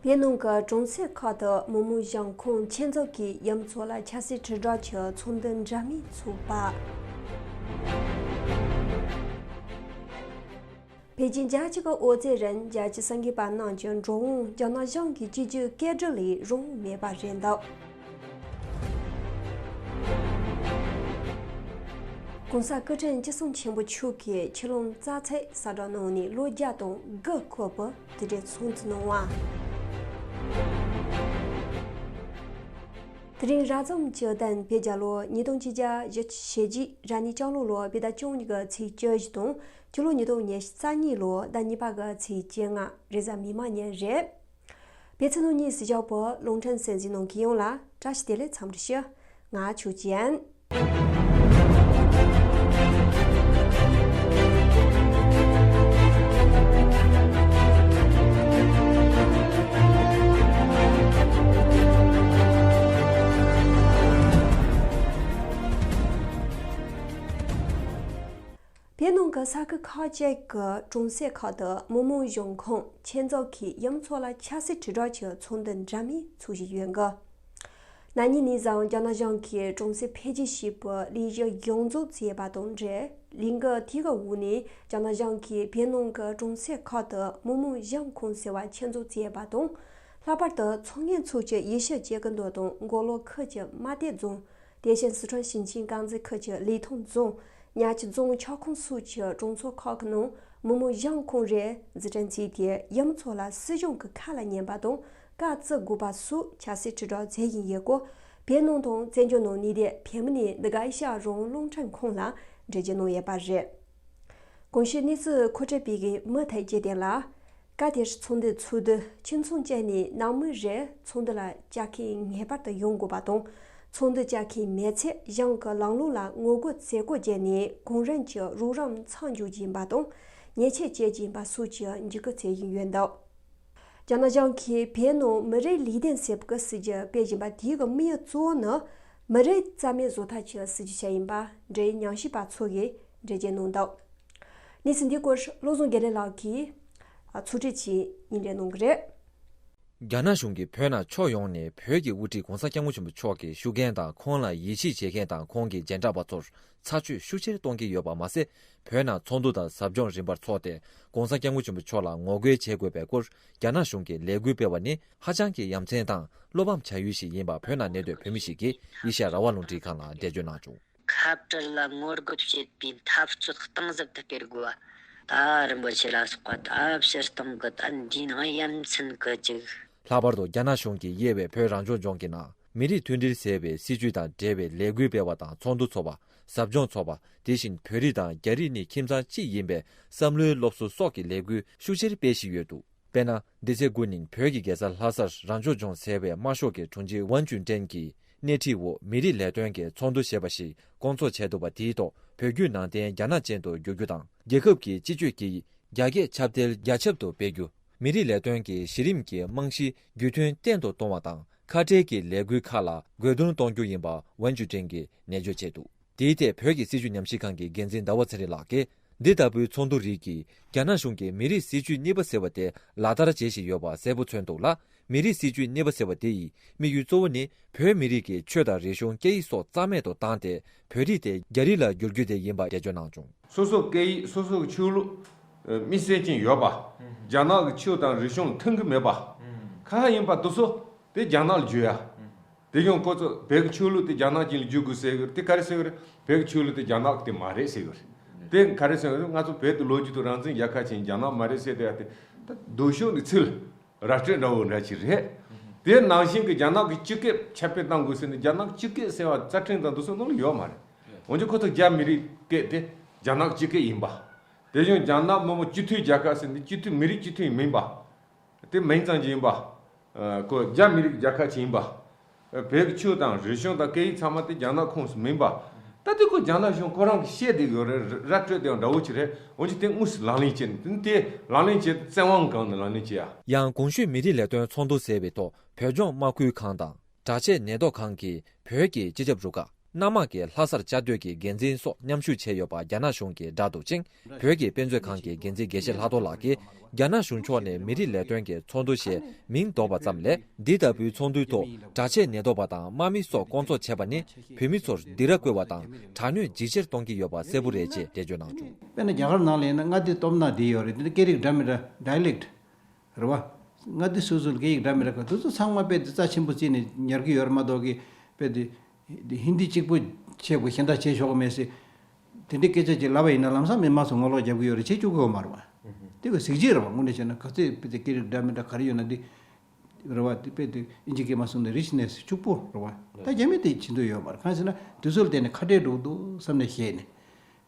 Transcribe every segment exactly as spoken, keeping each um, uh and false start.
བོད་ནང་གི་གྲོང་གསེབ་ཁག་ཏུ་མི་དམངས་གཞུང་ཁོངས་ཆེད་འཛུགས་ཀྱིས་ཡུལ་ཚོ་ལ་ཆབ་སྲིད་དྲིལ་བསྒྲགས་ཀྱི་ཚོགས་འདུ་འདྲ་མིན་འཚོགས་པ། བོད་ཀྱི་རྒྱལ་སྤྱི་གི་འོད་སྡེར་རྒྱལ་སྤྱི་གསར་འགོད་པ་རྣམས་ཀྱི་འགྲོ་འོང་རྒྱ་ནག་གཞུང་གི་སྤྱི་སྤྱོད་སྐད་སྒྲིག་ལས་རང་དབང་མེད་པ་རེད་འདུག༸གོང་ས་སྐུ་ཕྲེང་བཅུ་གསུམ་ཆེན་པོ་མཆོག་གིས་ཕྱི་ལོ་ཙཱ་ཚའི་ས་བགྲངས་གནང་ནས་ལོ་བརྒྱ་དང་དགུ་འཁོར་བར་དུས་དྲན་ཚོགས་འདུ་གནང་བ། དེ་རིང་རབ་བྱུང་བཅུ་བདུན་བོད་རྒྱལ་ལོ་ཉིས་སྟོང་ཆིག་བརྒྱ་བཞི་བཅུ་ཞེ་གཅིག་རབ་གནས་སྤྱི་ལོ་ལོ་བོད་ཟླ་བཅུ་གཉིས་ཀྱི་ཚེས་བཅུ་བཞི་དང་སྤྱི་ལོ་ཉིས་སྟོང་ཉི་ཤུ་རྩ་གཉིས་ལོ་ཟླ་གཉིས་པ་གི་ཚེས་བཅོ་ལྔ་རེས་གཟའ་མིག་དམར་ཉིན་རེད། བོད་ཚེ་ནང་གཉིས་སུ་བཞག་པའི་རླུང་འཕྲིན་གསན་གཟིགས་གནང་མཁན་ཡོངས་ལ་བཀྲ་ཤིས་བདེ་ལེགས་འཚམས་འདྲི་ཞུ། ང་ཆོས་ཅན། བོད་ནང་གི་ས་ཁུལ་ཁག་ཅིག་གི་གྲོང་གསེབ་ཁག་ཏུ་མི་དམངས་གཞུང་ཁོངས་ཆེད་འཛུགས་ཀྱིས་ཡུལ་ཚོ་ལ་ཆབ་སྲིད་དྲིལ་བསྒྲགས་ཀྱི་ཚོགས་འདུ་འདྲ་མིན་འཚོགས་བཞིན་ཡོད་འགི། ན་ནིང་ནས་བཟུང་རྒྱ་ནག་གཞུང་གིས་གྲོང་གསེབ་འཕེལ་རྒྱས་ཞེས་པའི་ལས་གཞི་ཡོངས་རྫོགས་བརྩིས་པ་དང་འབྲེལ། ལས་འགུལ་དེ་གི་འོག་ནས་རྒྱ་ནག་གཞུང་གིས་བོད་ནང་གི་གྲོང་གསེབ་ཁག་ཏུ་མི་དམངས་གཞུང་ཁོངས་ཟེར་བ་ཆེད་འཛུགས་བརྩིས་པ་དང་། ལྷག་པར་དུ་ཚོང་གཉེར་ཚོགས་ཀྱི་ཡེ་ཤུ་སྐྱེ་རྒུ་མདོ་དང་མགོ་ལོག་ཁུལ་གྱི་རྨ་སྟོད་རྫོང་། དེ་བཞིན་སི་ཁྲོན་ཞིང་ཆེན་དཀར་མཛེས་ཁུལ་གྱི་ལི་ཐང་རྫོང་། ཉ་ཆུ་རྫོང་ཁྱབ་ཁོངས་སོགས་ཀྱི་གྲོང་ཚོ་ཁག་གི་ནང་མི་དམངས་གཞུང་ཁོངས་རེ་རྩིས་སྤྲོད་བྱས་ཏེ་ཡུལ་ཚོ་ལ་སྲིད་གཞུང་གི་ཁ་ལ་ཉན་པ་དང་བཀའ་བརྩི་དགོས་པ་སོགས་ཆབ་སྲིད་དྲིལ་བསྒྲགས་མཛད་བཞིན་ཡོད་སྐོར་བོད་ནང་དང་བཙན་བྱོལ་ནང་གནས་སྡོད་བོད་མི་ནས་འདི་ག་ཨེ་ཤ་ཡ་རང་དབང་རླུང་འཕྲིན་ཁང་ལ་འགྲེལ་བརྗོད་གནང་ཡོད་པ་རེད། གོང་ཞུས་གནས་ཚུལ་མཁོ་སྤྲོད་པས་མུ་མཐུད་བརྗོད་དོན་ལ། བཀའ་དེར་ཚོགས་འདུ་ཚོགས་དུས་ཁྱིམ་ཚང་བཅས་ནས་ནང་མི་རེ་ཚོགས་འདུ་ལ་བཅར་མཁན་ངེས་པར་དུ་ཡོང་དགོས་པ་དང་། ཚོགས་འདུ་བཅར་མཁན་མེད་ཚེ་གཞུང་གི་ལམ་ལུགས་ལ་ངོ་རྒོལ་བྱེད་སྒོ་བརྒྱབ་ནས་གོང་རིམ་གྱི་རོགས་རམ་མཚམས་འཇོག་བཞིན་པ་དང་། ཉེས་ཆད་བཅད་བཞིན་པ་སོགས་ཀྱི་འཇིགས་སྐུལ་བྱེད་བཞིན་ཡོད་འདུག་རྒྱ་ནག་གཞུང་གིས་བོད་ནང་མི་རིགས་ལུས་དོན་ཟེར་བའི་སྲིད་ཇུས་སྤེལ་བཞིན་པ་དེའི་དམིགས་ཡུལ་གཙོ་བོ་ནི། མི་རིགས་རྩ་མེད་བཟོ་ཐབས་ཀྱི་སྲིད་ཇུས་ཤིག་ཡིན་པ་འབྲེལ་ཡོད་ཉམས་ཞིབ་པ་ཚོ་གིས་འགྲེལ་བརྗོད་གནང་འདུག་གནས་ཚུལ་འདིའི་སྐོར་བློ་བཟང་དགེ་ལེགས་ལགས་ཀྱིས་ཚོགས་གཙོས་ཀྱིས་སྙན་སྒྲོན་གནང་གི་རེད། རྒྱ་ནག་གཞུང་གིས་བོད་ནང་ཕྱོགས་ཡོངས་ནས་བོད་ཀྱི་དབུ་ཁྲིད་༸གོང་ས་༸སྐྱབས་མགོན་ཆེན་པོ་མཆོག་གི་ཤུགས་རྐྱེན་དང་ཁོང་ལ་ཡིད་ཆེས་བྱེད་མཁན་དང་ཁོང་གི་མཇལ་འཕྲད་པ་ཚོར་ཚ་དྲོད་ཤུགས་ཆེར་གཏོང་གི་ཡོད་པ་མ་ཟད། བོད་ནང་ཚོགས་འདུ་དང་ཟབ་སྦྱོང་རིམ་པར་འཚོགས་ཏེ་༸གོང་ས་༸སྐྱབས་མགོན་ཆེན་པོ་མཆོག་ལ་ངོ་རྒོལ་བྱེད་དགོས་པའི་སྐོར་རྒྱ་ནག་གཞུང་གིས་ལས་འགུལ་སྤེལ་བ་ནི་ཧ་ཅང་གི་ཡ་མཚན་དང་བློ་ཕམ་བྱ་ཡུལ་ཞིག་ཡིན་པ་བོད་ནང་གནས་སྡོད་བོད་མི་ཞིག་གིས་ཨེ་ཤ་ཡ་རང་དབང་རླུང་འཕྲིན་ཁང་ལ་འགྲེལ་བརྗོད་གནང་བྱུང་། ཁ་བྲལ་ལ་ངོ་རྒོལ་བྱེད་པའི་འཐབ་རྩོད་གཏིང་ཟབ་ཏུ་སྤེལ་དགོས་པ། ད་རིན་པོ་ཆེ་ལ་སོགས་པ་ད་ཕྱིར་གཏོང་གི་ད་འདིའི་ནང་ཡ་མཚན་གི་ཅིག་ལྷག་པར་དུ་རྒྱ་ནག་གཞུང་གིས་དབྱེ་བའི་བོད་རང་སྐྱོང་ལྗོངས་ཀྱི་ནང་མི་རིགས་མཐུན་སྒྲིལ་ཟེར་བའི་སྲིད་ཇུས་དང་འབྲེལ་བའི་ལས་འགུལ་སྤེལ་བ་དང་ཚོགས་འདུ་འཚོགས་པ། ཟབ་སྦྱོང་འཚོགས་པ། དེ་བཞིན་བོད་རིགས་དང་རྒྱ་རིགས་གཉིས་ཁྱིམ་ཚང་གཅིག་ཡིན་པའི་བསམ་བློའི་སློབ་གསོ་སོགས་ཀྱི་ལས་འགུལ་ཤུགས་ཆེར་སྤེལ་བཞིན་ཡོད་འདུག་དཔེར་ན། འདི་ཚེས་དགུ་ཉིན་བོད་ཀྱི་རྒྱལ་ས་ལྷ་སར་རང་སྐྱོང་ལྗོངས་ཟེར་བའི་དམར་ཤོག་གི་དྲུང་ཆེ་ཝན་ཅུན་ཀྲེན་གྱི་སྣེ་ཁྲིད་འོག་མི་རིགས་ལས་དོན་གྱི་ཚོགས་འདུ་ཞེས་པ་ཞིག་སྐོང་ཚོགས་བྱས་འདུག་པ་དེའི་ཐོག་བོད་བརྒྱུད་ནང་བསྟན་རྒྱ་ནག་ཅན་དུ་བསྒྱུར་རྒྱུ་དང་། རྒྱལ་ཁབ་ཀྱི་སྤྱི་སྤྱོད་སྐད་ཡིག་རྒྱ་སྐད་ཁྱབ་གདལ་རྒྱ་ཁྱབ་ཏུ་སྤེལ་རྒྱུ། མི་རིགས་ལས་དོན་གྱི་གཞི་རིམ་གྱི་རྨང་གཞི་རྒྱུན་མཐུད་བརྟན་དུ་གཏོང་བ་དང་། ཁ་བྲལ་གྱི་ལས་འགུལ་ཁག་ལ་རྒོལ་རྡུང་གཏོང་རྒྱུ་ཡིན་པ་ཝན་ཅུན་ཀྲེན་གྱིས་ནན་བརྗོད་བྱས་འདུག་དེའི་ཐད་བོད་ཀྱི་སྲིད་བྱུས་ཉམས་ཞིབ་ཁང་གི་འགན་འཛིན་ཟླ་བ་ཚེ་རིང་ལགས་ཀྱིས། འདི་ལྟ་བུའི་ཚོགས་འདུ་རིགས་ཀྱིས་རྒྱ་ནག་གཞུང་གིས་མི་རིགས་སྲིད་བྱུས་གཉིས་པ་ཟེར་བ་དེ་ལག་བསྟར་བྱེད་བཞིན་ཡོད་པ་གསལ་པོ་མཚོན་འདུག་ལ། མི་རིགས་སྲིད་བྱུས་གཉིས་པ་ཟེར་བ་དེ་ཡི་དམིགས་ཡུལ་གཙོ་བོ་ནི་བོད་མི་རིགས་ཀྱི་ཆོས་དང་རིག་གཞུང་སྐད་ཡིག་སོགས་རྩ་མེད་དུ་བཏང་སྟེ་བོད་རིགས་དེ་རྒྱ་རིགས་ལ་བསྒྱུར་རྒྱུ་དེ་ཡིན་པ་འགྲེལ་བརྗོད་གནང་བྱུང་། སོ་སོའི་སྐད་ཡིག་སོ་སོའི་ཆོས་ལུགས་དམིགས་བསལ་ཅན་ཡོད་པ། རྒྱ་ནག་གི་ཆོས་དང་རིག་གཞུང་ལ་མཐུན་གྱི་མེད་པ། ཁ་ཁ་ཡིན་པ་དེ་ཚོ་དེ་རྒྱ་ནག་ལ་བསྒྱུར་ཡ། དེ་ཡང་ཁོ་ཚོ་བོད་ཀྱི་ཆོས་ལུགས་དེ་རྒྱ་ནག་ཅན་ལ་བསྒྱུར་དགོས་ཟེར་གི་རེད། དེ་ག་རེ་ཟེར་གི་རེད། བོད་ཀྱི་ཆོས་ལུགས་དེ་རྒྱ་ནག་གི་དེ་མ་རེད་ཟེར་གི་རེད། དེ་ག་རེ་ཟེར་གི་རེད། ང་ཚོ་བོད་དེ་ལོ་རྒྱུས་དང་རང་བཙན་རྒྱལ་ཁབ་ཅིག་རྒྱ་ནག་མ་རེད་ཟེར་དེ་ཡ་དེ་ད་སྡུག་ཤོས་ནི་ཚིག་ར་སྤྲོད་འདྲ་བོ་འདྲ་ཅིག་རེད། དེ་ནང་བཞིན་གྱི་རྒྱ་ནག་གི་སྤྱི་སྐད་ཁྱབ་སྤེལ་གཏང་དགོས་ཟེར་ནས་རྒྱ་ནག་སྤྱི་སྐད་ཟེར་བ་རྩ་ཁྲིམས་དང་དེ་ཚོ་ནང་ལ་ཡོད་མ་རེད། འོན་ཀྱང་ཁོ་ཚོ་རྒྱ་མི་རིགས་སྐད་དེ་རྒྱ་ནག་སྤྱི་སྐད་ཡིན་པ། དེ་བཞིན་རྒྱ་ནག་མི་དམངས་སྤྱི་མཐུན་རྒྱལ་ཁབ་ཟེར་ནས་སྤྱི་མཐུན་མི་རིགས་སྤྱི་མཐུན་མིན་པ། དེ་མིང་ཙམ་གྱི་ཡིན་པ། ཨ། ཁོ་རྒྱ་མི་རིགས་རྒྱལ་ཁབ་ཅིག་ཡིན་པ། ཨ། བོད་ཀྱི་ཆོས་དང་རིག་གཞུང་དང་སྐད་ཡིག་ཚང་མ་དེ་རྒྱ་ནག་ཁོངས་སུ་མིན་པ། ད་དེ་ཁོ་རྒྱ་ནག་གཞུང་ཁོ་རང་གིས་བཤད་བསྡད་ཡོད་རེད། ར་སྤྲོད་དེ་ཡང་འདྲ་བོ་ཅིག་རེད། འོན་ཀྱང་དེ་དངོས་སུ་ལག་ལེན་བྱས་ནས་དེ་ལག་ལེན་བྱས་ཏེ་བཙན་དབང་སྒང་ནས་ལག་ལེན་བྱས་ཡ། ཡང་གོང་ཞུས་མི་རིགས་ལས་དོན་ཚོགས་འདུ་ཟེར་བའི་ཐོག་བོད་ལྗོངས་དམག་ཁུལ་ཁང་དང་དྲག་ཆས་ཉེན་རྟོག་ཁང་གི་བོད་ཀྱི་སྤྱི་ཁྱབ་རུ་ཁག་གནམ་དམག་གི་ལྷ་སར་བཅའ་སྡོད་ཀྱི་འགན་འཛིན་སོགས་མཉམ་ཞུགས་བྱས་ཡོད་པ་རྒྱ་ནག་གཞུང་གིས་བསྒྲགས་འདུག་ཅིང་། བོད་ཀྱི་དཔེ་མཛོད་ཁང་གི་འགན་འཛིན་དགེ་བཤེས་ལྷག་རྡོར་ལགས་ཀྱིས། རྒྱ་ནག་གཞུང་ཕྱོགས་ནས་མི་རིགས་ལས་དོན་གྱི་ཚོགས་འདུ་ཞེས་མིང་འདོགས་པ་ཙམ་ལས། འདི་ལྟ་བུའི་ཚོགས་འདུའི་ཐོག་གྲྭ་ཆས་ཉེན་རྟོག་པ་དང་དམག་མི་སོགས་སྐོང་ཚོགས་བྱས་པ་ནི། བོད་མི་ཚོར་སྡིགས་ར་བསྐུལ་བ་དང་དྲག་གནོན་ཇི་ཆེར་གཏོང་གི་ཡོད་པ་གསལ་པོ་རེད་ཅེས་འགྲེལ་བརྗོད་གནང་བྱུང་། དཔེར་ན། རྒྱ་གར་ནང་ལ་ཡིན་ན་མངའ་སྡེ་སྟོབས་ན་འདི་ཡོད་རེད། འདི་སྐད་རིགས་འདྲ་མི་འདྲ། ཌའི་ལེག་ཊི་རེད་བ། མངའ་སྡེ་སོ་སོའི་སྐད་ཡིག་འདྲ་མི་འདྲ་ག་དེ་ཚོ་ཚང་མ་དཔེ་དེ་རྩ་ཆེན་པོ་བརྩིས་ནས་ཉར་གྱི་ཡོད་རེད་མ་གཏོགས་ཀྱི། དཔེ་དེ་དེ་ཧིན་དི་གཅིག་པུ་བྱས་དགོས། གཞན་དག་བྱས་ཆོག་གི་མེད་ཟེར། དེ་འདྲའི་སྐད་ཆ་ཅིག་ལབ་པ་ཡིན་ན་ལམ་སང་མི་མང་ཚོ་ངོ་ལོག་རྒྱབ་ཀྱི་ཡོད་རེད། བྱེད་བཅུག་གི་ཡོད་མ་རེད་བ། དེ་ག་གཟི་བརྗིད་རེད་བ། དངོས་གནས་བྱས་ན་ག་ཚོད་དཔེ་དེ་སྐད་རིགས་འདྲ་མི་འདྲ་ག་རེ་ཡོད་ན་དེ། རེད་བ། དེ་དཔེ་དེ་ཨིན་ཇི་སྐད་མ་གསུངས་ནས་རིཆ་ནེ་སི་ཕྱུག་པོ་རེད་བ། ད་རྒྱ་མི་དེ་བྱེད་འདོད་ཡོད་མ་རེད། གང་ཟེར་ན་དེ་ཚོ་ལ་བརྟེན་ནས་ཁ་བྲལ་འགྲོ་གི་འདུག་བསམ་ནས་བཤད་ནས།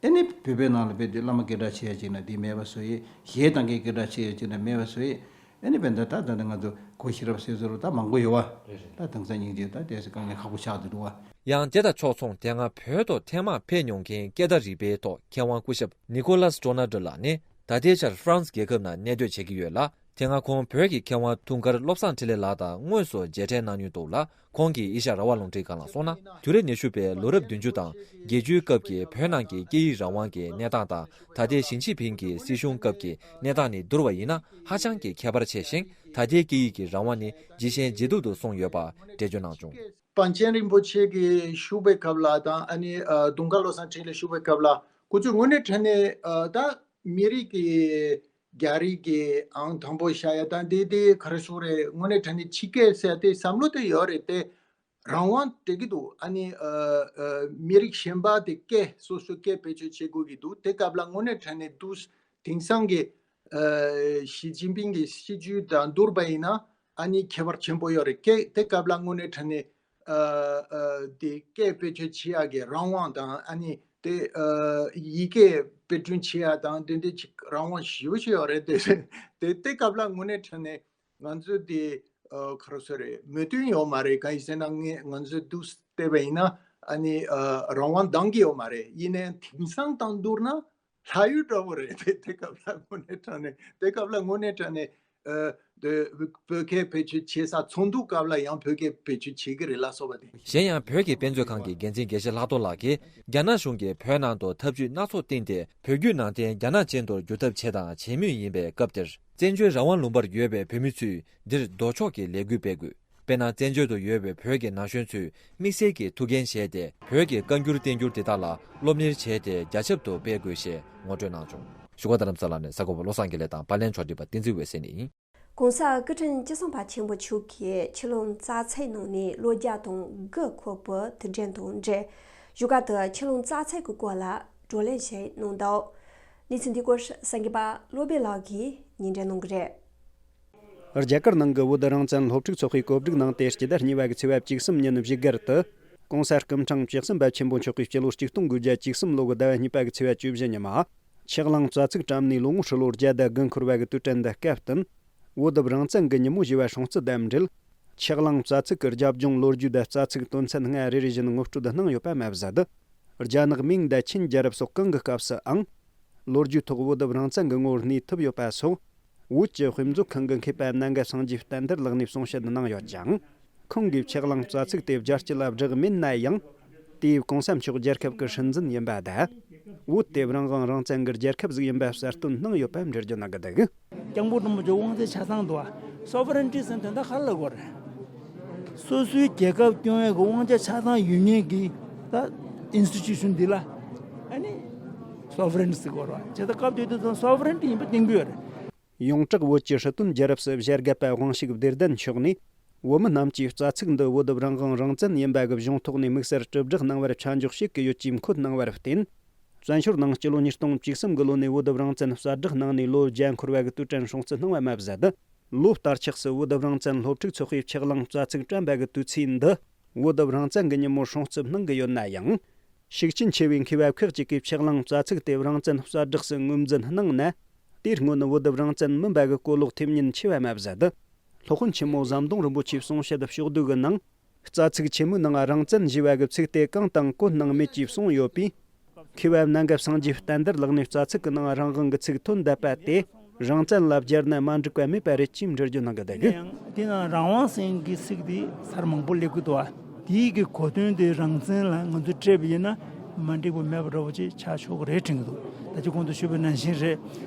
ཨེ་ནི་བོད་པའི་ནང་ལ་དཔེ་དེ་བླ་མ་སྐད་གྲགས་ཆེ་ཡ་ཅིག་ན་དེ་མེད་པ་བཟོ་ཡས། གཞས་བཏང་མཁན་སྐད་གྲགས་ཆེ་ཡ་ཅིག་ན་མེད་པ་བཟོ་ཡས། ཨེ་ནི་བན་ད་ད་ད་ང་ཚོ་གོ་ཤེས་རབ་སྲས་ཚོ་ད་མང་པོ་ཡོད་བ། ད་དེང་སང་སྙིང་རྗེ། ད་དེ་སི་དཀའ་ངལ་ཁག་པོ་ཆགས་འདུག་འདུག་བ། ཡང་དེ་དང་ཕྱོགས་མཚུངས། དེ་སྔ་བོད་དུ་ཐེངས་མང་ཕེབས་མྱོང་མཁན་སྐད་བརྡ་རིག་པའི་ཐོག་མཁས་དབང་སྐུ་ཞབས་ནི་ཀོ་ལཱས་ཀྲོ་ན་ཌོ་ལགས་ནི། ད་ལྟའི་ཆར་ཧྥ་རན་སི་རྒྱལ་ཁབ་ནང་གནས་སྡོད་བྱེད་ཀྱི་ཡོད་ལ། དེ་སྔ་ཁོང་བོད་ཀྱི་མཁས་དབང་ཐུན་དཀར་བློ་བཟང་འཕྲིན་ལས་ལགས་དང་དངོས་སུ་མཇལ་འཕྲད་གནང་མྱོང་འདུག་ལ། ཁོང་གིས་ཨེ་ཤ་ཡ་རང་དབང་རླུང་འཕྲིན་ཁང་ལ་གསུངས་ན། དུས་རབས་ཉི་ཤུ་པའི་ལོ་རབས་བདུན་ཅུ་དང་བརྒྱད་ཅུའི་སྐབས་ཀྱི་བོད་ནང་གི་སྐད་ཡིག་རང་དབང་གི་གནས་སྟངས་དང་། ད་ལྟའི་ཞི་ཅིན་ཕིང་གི་སྲིད་གཞུང་སྐབས་ཀྱི་གནས་སྟངས་ནས་བསྡུར་བ་ཡིན་ན། ཧ་ཅང་གི་ཁྱད་པར་ཆེ་ཞིང་། ད་ལྟའི་སྐད་ཡིག་གི་རང་དབང་ནི་ཇེ་ཞན་ཇེ་སྡུག་ཏུ་སོང་ཡོད་པ་འགྲེལ་བརྗོད་གནང་བྱུང་། པཎ་ཆེན་རིན་པོ་ཆེ་གིས་བཞུགས་པའི་སྐབས་ལ་དང་། ཨ་ནི་ཨ་དུང་དཀར་བློ་བཟང་འཕྲིན་ལས་བཞུགས་པའི་སྐབས་ལ་ཁོ་ཚོས་དངོས་གནས་དྲང་གནས་ཨ་ད་མི་རིགས་ཀྱི་རྒྱ་རིགས་ཀྱི་ཨང་དང་པོ་བཞག་ཡ་དང་། དེ་དེ་ག་རེ་ཟེར་དགོས་རེད། དངོས་གནས་དྲང་གནས་ཕྱི་སྐད་ཟེར་དེ་བསམ་བློ་དེ་ཡོད་རེད་དེ། རང་དབང་སྤྲད་ཀྱི་འདུག་ཨ་ནི་ཨ་ཨ་མི་རིགས་གཞན་པ་དེ་སྐད་སོ་སོའི་སྐད་བེད་སྤྱོད་བྱེད་དགོས་ཀྱི་འདུག་དེ་སྐབས་ལ་དངོས་གནས་དྲང་གནས་འདུག་དེང་སང་གི་ཨ་ཞི་ཅིན་ཕིང་གི་སྲིད་བྱུས་དང་བསྡུར་བ་ཡིན་ན། ཨ་ནི་ཁྱད་པར་ཆེན་པོ་ཡོད་རེད། སྐད་དེ་སྐབས་ལ་དངོས་གནས་དྲང་གནས་ཨ་ཨ་དེ་སྐད་བེད་སྤྱོད་བྱེད་ཡག་གི་རང་དབང་དང་། ཨ་ནི་དེ་ཨ་ཡི་གེ་དཔེ་སྐྲུན་བྱེད་ཡག་དང་དེ་འདྲའི་ཅིག་རང་དབང་ཞེ་པོ་ཅིག་ཡོད་རེད་དེ། དེ་དེ་སྐབས་ལ་དངོས་གནས་དྲང་གནས་ང་ཚོས་དེ་ཨ་ག་རེ་ཟེར་དགོས་རེད། མོས་མཐུན་ཡོད་མ་རེད། གང་ཡིན་ཟེར་ན་ངས་ང་ཚོས་འདུག་བལྟས་པ་ཡིན་ན། ཨ་ནི་ཨ་རང་དབང་འདང་གི་ཡོད་མ་རེད། ཡིན་ནའི་དེང་སང་དང་བསྡུར་ན་ལྷ་ཡུལ་འདྲ་བོ་རེད་དེ། དེ་སྐབས་ལ་དངོས་གནས་དྲང་གནས། དེ་སྐབས་ལ་དངོས་གནས་དྲང་གནས་ཨ་དེ་བོད་སྐད་བེད་སྤྱོད་བྱེད་ས་ཚོགས་འདུ་སྐབས་ལ་ཡང་བོད་སྐད་བེད་སྤྱོད་བྱེད་ཀྱི་རེད་ལ་སོགས་པ་དེ། གཞན་ཡང་བོད་ཀྱི་དཔེ་མཛོད་ཁང་གི་འགན་འཛིན་དགེ་བཤེས་ལྷག་རྡོར་ལགས་ཀྱིས། རྒྱ་ནག་གཞུང་གིས་བོད་ནང་དུ་ཐབས་ཇུས་སྣ་ཚོགས་བཏིང་སྟེ། བོད་བརྒྱུད་ནང་བསྟན་རྒྱ་ནག་ཅན་དུ་བསྒྱུར་ཐབས་བྱས་དང་བྱེད་མུས་ཡིན་པའི་སྐབས་དེར། བཙན་བྱོལ་རང་དབང་ལུང་པར་ཡོད་པའི་བོད་མི་ཚོས་འདིར་ལྡོག་ཕྱོགས་ཀྱི་ལས་འགུལ་སྤེལ་དགོས། དཔེར་ན། བཙན་བྱོལ་དུ་ཡོད་པའི་བོད་ཀྱི་ན་གཞོན་ཚོས་དམིགས་བསལ་གྱི་ཐུགས་འགན་བཞེས་ཏེ། བོད་ཀྱི་བཀའ་འགྱུར་བསྟན་འགྱུར་དེ་དག་ལ་སློབ་གཉེར་བྱས་ཏེ། རྒྱ་ཁྱབ་ཏུ་སྤེལ་དགོས་ཞེས་ངོ་སྤྲོད་གནང་བྱུང་། བཞུགས་སྒར་རྡ་རམ་ས་ལ་ནས་གསར་འགོད་པ་བློ་བཟང་དགེ་ལེགས་དང་། པར་ལེན་ཕྱོགས་སྒྲིག་པ་བསྟན་འཛིན་འོད་ཟེར་ནས་ཡིན། ྋགོང་ས་སྐུ་ཕྲེང་བཅུ་གསུམ་པ་ཆེན་པོ་མཆོག་གིས་ཆུ་ཀླུང་རྩྭ་ཚལ་ནང་ནས་ལོ་བརྒྱ་དང་དགུ་འཁོར་བའི་དུས་དྲན་དང་འབྲེལ། བཞུགས་སྒར་དུ་ཆུ་ཀླུང་རྩྭ་ཚལ་གྱི་སྐོར་ལ་བགྲོ་གླེང་ཞིག་གནང་འདུག་གནས་ཚུལ་འདི་སྐོར་གསར་འགོད་པ་བློ་བྷེ་ལགས་ཀྱིས་སྙན་སྒྲོན་གནང་གི་རེད། རྒྱ་གར་ནང་གི་བོད་རང་བཙན་སློབ་ཕྲུག་ཚོགས་པས་གོ་སྒྲིག་གནང་སྟེ། སྤྱི་ཟླ་གཉིས་པ་གི་ཚེས་པ་བཅུ་གསུམ་ཉིན་བཞུགས་སྒར་དུ། ྋགོང་ས་སྐུ་ཕྲེང་བཅུ་གསུམ་པ་ཆེན་པོ་མཆོག་གིས་སྤྱི་ལོ་ཆིག་སྟོང་དགུ་བརྒྱ་བཅུ་གསུམ་ལོ་གི་ཟླ་བ་གཉིས་པ་གི་ཚེས་པ་བཅུ་བཞི་ཉིན་མ། ཆུ་གླང་རྩྭ་ཚིགས་བཀྲམ་ནས་ལོ་ངོ་ཧྲིལ་བོ་བརྒྱ་དང་དགུ་འཁོར་བ་གི་དུས་དྲན་འདི་སྐབས་བསྟུན། བོད་རང་བཙན་གྱི་ཉིན་མོ་ཞེས་པ་སྲུང་བརྩི་དང་འབྲེལ། ཆུ་གླང་རྩྭ་ཚིགས་ཀྱི་རྒྱབ་ལྗོངས་ལོ་རྒྱུས་དང་རྩྭ་ཚིགས་དོན་ཚན་ལྔ་རེ་རེ་བཞིན་ངོ་སྤྲོད་གནང་ཡོད་པ་མ་ཟད། རྒྱ་ནག་མིང་དང་ཆིན་རྒྱལ་རབས་སོགས་གང་གི་སྐབས་སུའང་། ལོ་རྒྱུས་ཐོག་བོད་རང་བཙན་གྱི་ངོ་བོར་གནས་ཐུབ་ཡོད་པ་སོགས། བོད་ཀྱི་དཔེ་མཛོད་ཁང་གི་མཁས་པ་ནམ་མཁའ་སངས་རྒྱས་བསྟན་དར་ལགས་ནས་གསུང་བཤད་གནང་ཡོད་ཅིང་། ཁོང་གིས་ཆུ་གླང་རྩྭ་ཚིགས་དེ་རྒྱལ་སྤྱི་ལ་བསྒྲགས་མེད་ན་ཡང་། དེས་ྋགོང་ས་མཆོག་རྒྱལ་ཁབ་ཀྱི་སྲིད་འཛིན་ཡིན་པ་དང་། བོད་དེ་རང་དབང་རང་བཙན་གྱི་རྒྱལ་ཁབ་ཟིག་ཡིན་པ་གསལ་སྟོན་གནང་ཡོད་པ་འགྲེལ་བརྗོད་གནང་གི་འདུག་སྐྱབས་མགོན་རིན་པོ་ཆེ་དབང་ཆ་ཆ་ཚང་འདུག་བ། སོ་ཝ་རེན་ཊི་ཟེར་དོན་དག་ག་རེ་ལབ་དགོས་རེད། སོ་སོའི་རྒྱལ་ཁབ་སྐྱོང་ཡས་ཀྱི་དབང་ཆ་ཆ་ཚང་ཡོད་མཁན་གྱི་ད་ཨིན་སི་ཊི་ཊུ་ཤན་འདི་ལ་ཨ་ནི་སོ་ཝ་རེན་ཊི་ཟེར་དགོས་རེད་བ། བྱས་ཙང་སྐབས་དེ་དུས་ཙམ་སོ་ཝ་རེན་ཊི་ཡིན་པ་གཏན་འཁེལ་ཡོད་རེད། ཡོངས་གྲགས་བོད་ཀྱི་སྲིད་དོན་རྒྱལ་རབས་སུ་བཞད་དགའ་པ་དབང་ཕྱུག་བདེ་ལྡན་མཆོག་ནས། བོད་མི་རྣམས་ཀྱིས་རྩྭ་ཚིགས་འདི་བོད་རང་དབང་རང་བཙན་ཡིན་པ་གི་གཞུང་ཐོག་ནས་དམིགས་བསལ་དྲིལ་བསྒྲགས་གནང་བར་ཆ་འཇོག་བྱེད་ཀྱི་ཡོད་ཅེས་འཁོད་གནང་བར་བརྟེན། བཙན་བྱོལ་ནང་སྤྱི་ལོ་ཉིས་སྟོང་བཅུ་གསུམ་གྱི་ལོ་ནས་བོད་རང་བཙན་གསལ་བསྒྲགས་གནང་ནས་ལོ་བརྒྱ་འཁོར་བ་གི་དུས་དྲན་སྲུང་བརྩི་གནང་བ་མ་ཟད། ལོ་ལྟར་ཆགས་སུ་བོད་རང་བཙན་སློབ་ཕྲུག་ཚོགས་པས་ཆུ་གླང་རྩྭ་ཚིགས་བཀྲམ་པ་གི་དུས་ཚིགས་འདི། བོད་རང་བཙན་གྱི་ཉིན་མོར་སྲུང་བརྩི་གནང་གི་ཡོད་ན་ཡང་། ཤུགས་རྐྱེན་ཆེ་བའི་མཁས་པ་ཁག་ཅིག་གིས་ཆུ་གླང་རྩྭ་ཚིགས་དེ་རང་བཙན་གསལ་བསྒྲགས་སུ་ངོས་འཛིན་གནང་ན། དེའི་སྔོན་བོད་རང་བཙན་མིན་པ་གི་གོ་ལོག་ཐེབས་ཉེན་ཆེ་བ་མ་ཟད། སློབ་དཔོན་ཆེན་མོ་ཟམ་གདོང་རིན་པོ་ཆེའི་གསུང་བཤད་ཕྱོགས་བསྡུས་ཀྱི་ནང་། རྩྭ་ཚིགས་ཆེན་མོའི་ནང་རང་བཙན་ཞེས་པ་གི་ཚིག་དེ་གང་དང་གོ་གནང་མེད་ཅེས་གསུངས་ཡོད་པས། མཁས་པ་ནམ་མཁའ་སངས་རྒྱས་བསྟན་དར་ལགས་ནས་རྩྭ་ཚིགས་ཀྱི་ནང་རང་དབང་གི་ཚིག་ཐོན་བསྡད་པ་དེ། རང་བཙན་ལ་སྦྱར་ན་མ་འགྲིག་པ་མེད་པ་རེད་ཅེས་འགྲེལ་བརྗོད་གནང་གི་འདུག་ཡིན་ནའང་དེ་ནང་རང་དབང་ཟེར་མཁན་གྱི་ཚིག་དེ་ཚར་མང་པོ་སླེབས་ཀྱི་འདུག་བ། ཡིག་གི་གོ་དོན་དེ་རང་བཙན་ལ་ང་ཚོས་སྤྲད་པ་ཡིན་ན་མ་འགྲིག་པ་མེད་པ་འདྲ་བོ་ཅིག་ཆགས་ཆོག་གི་རེད་དྲན་གྱི་འདུག་ད་ཅི་གོང་དུ་ཞུས་པ་ནང་བཞིན་རེད།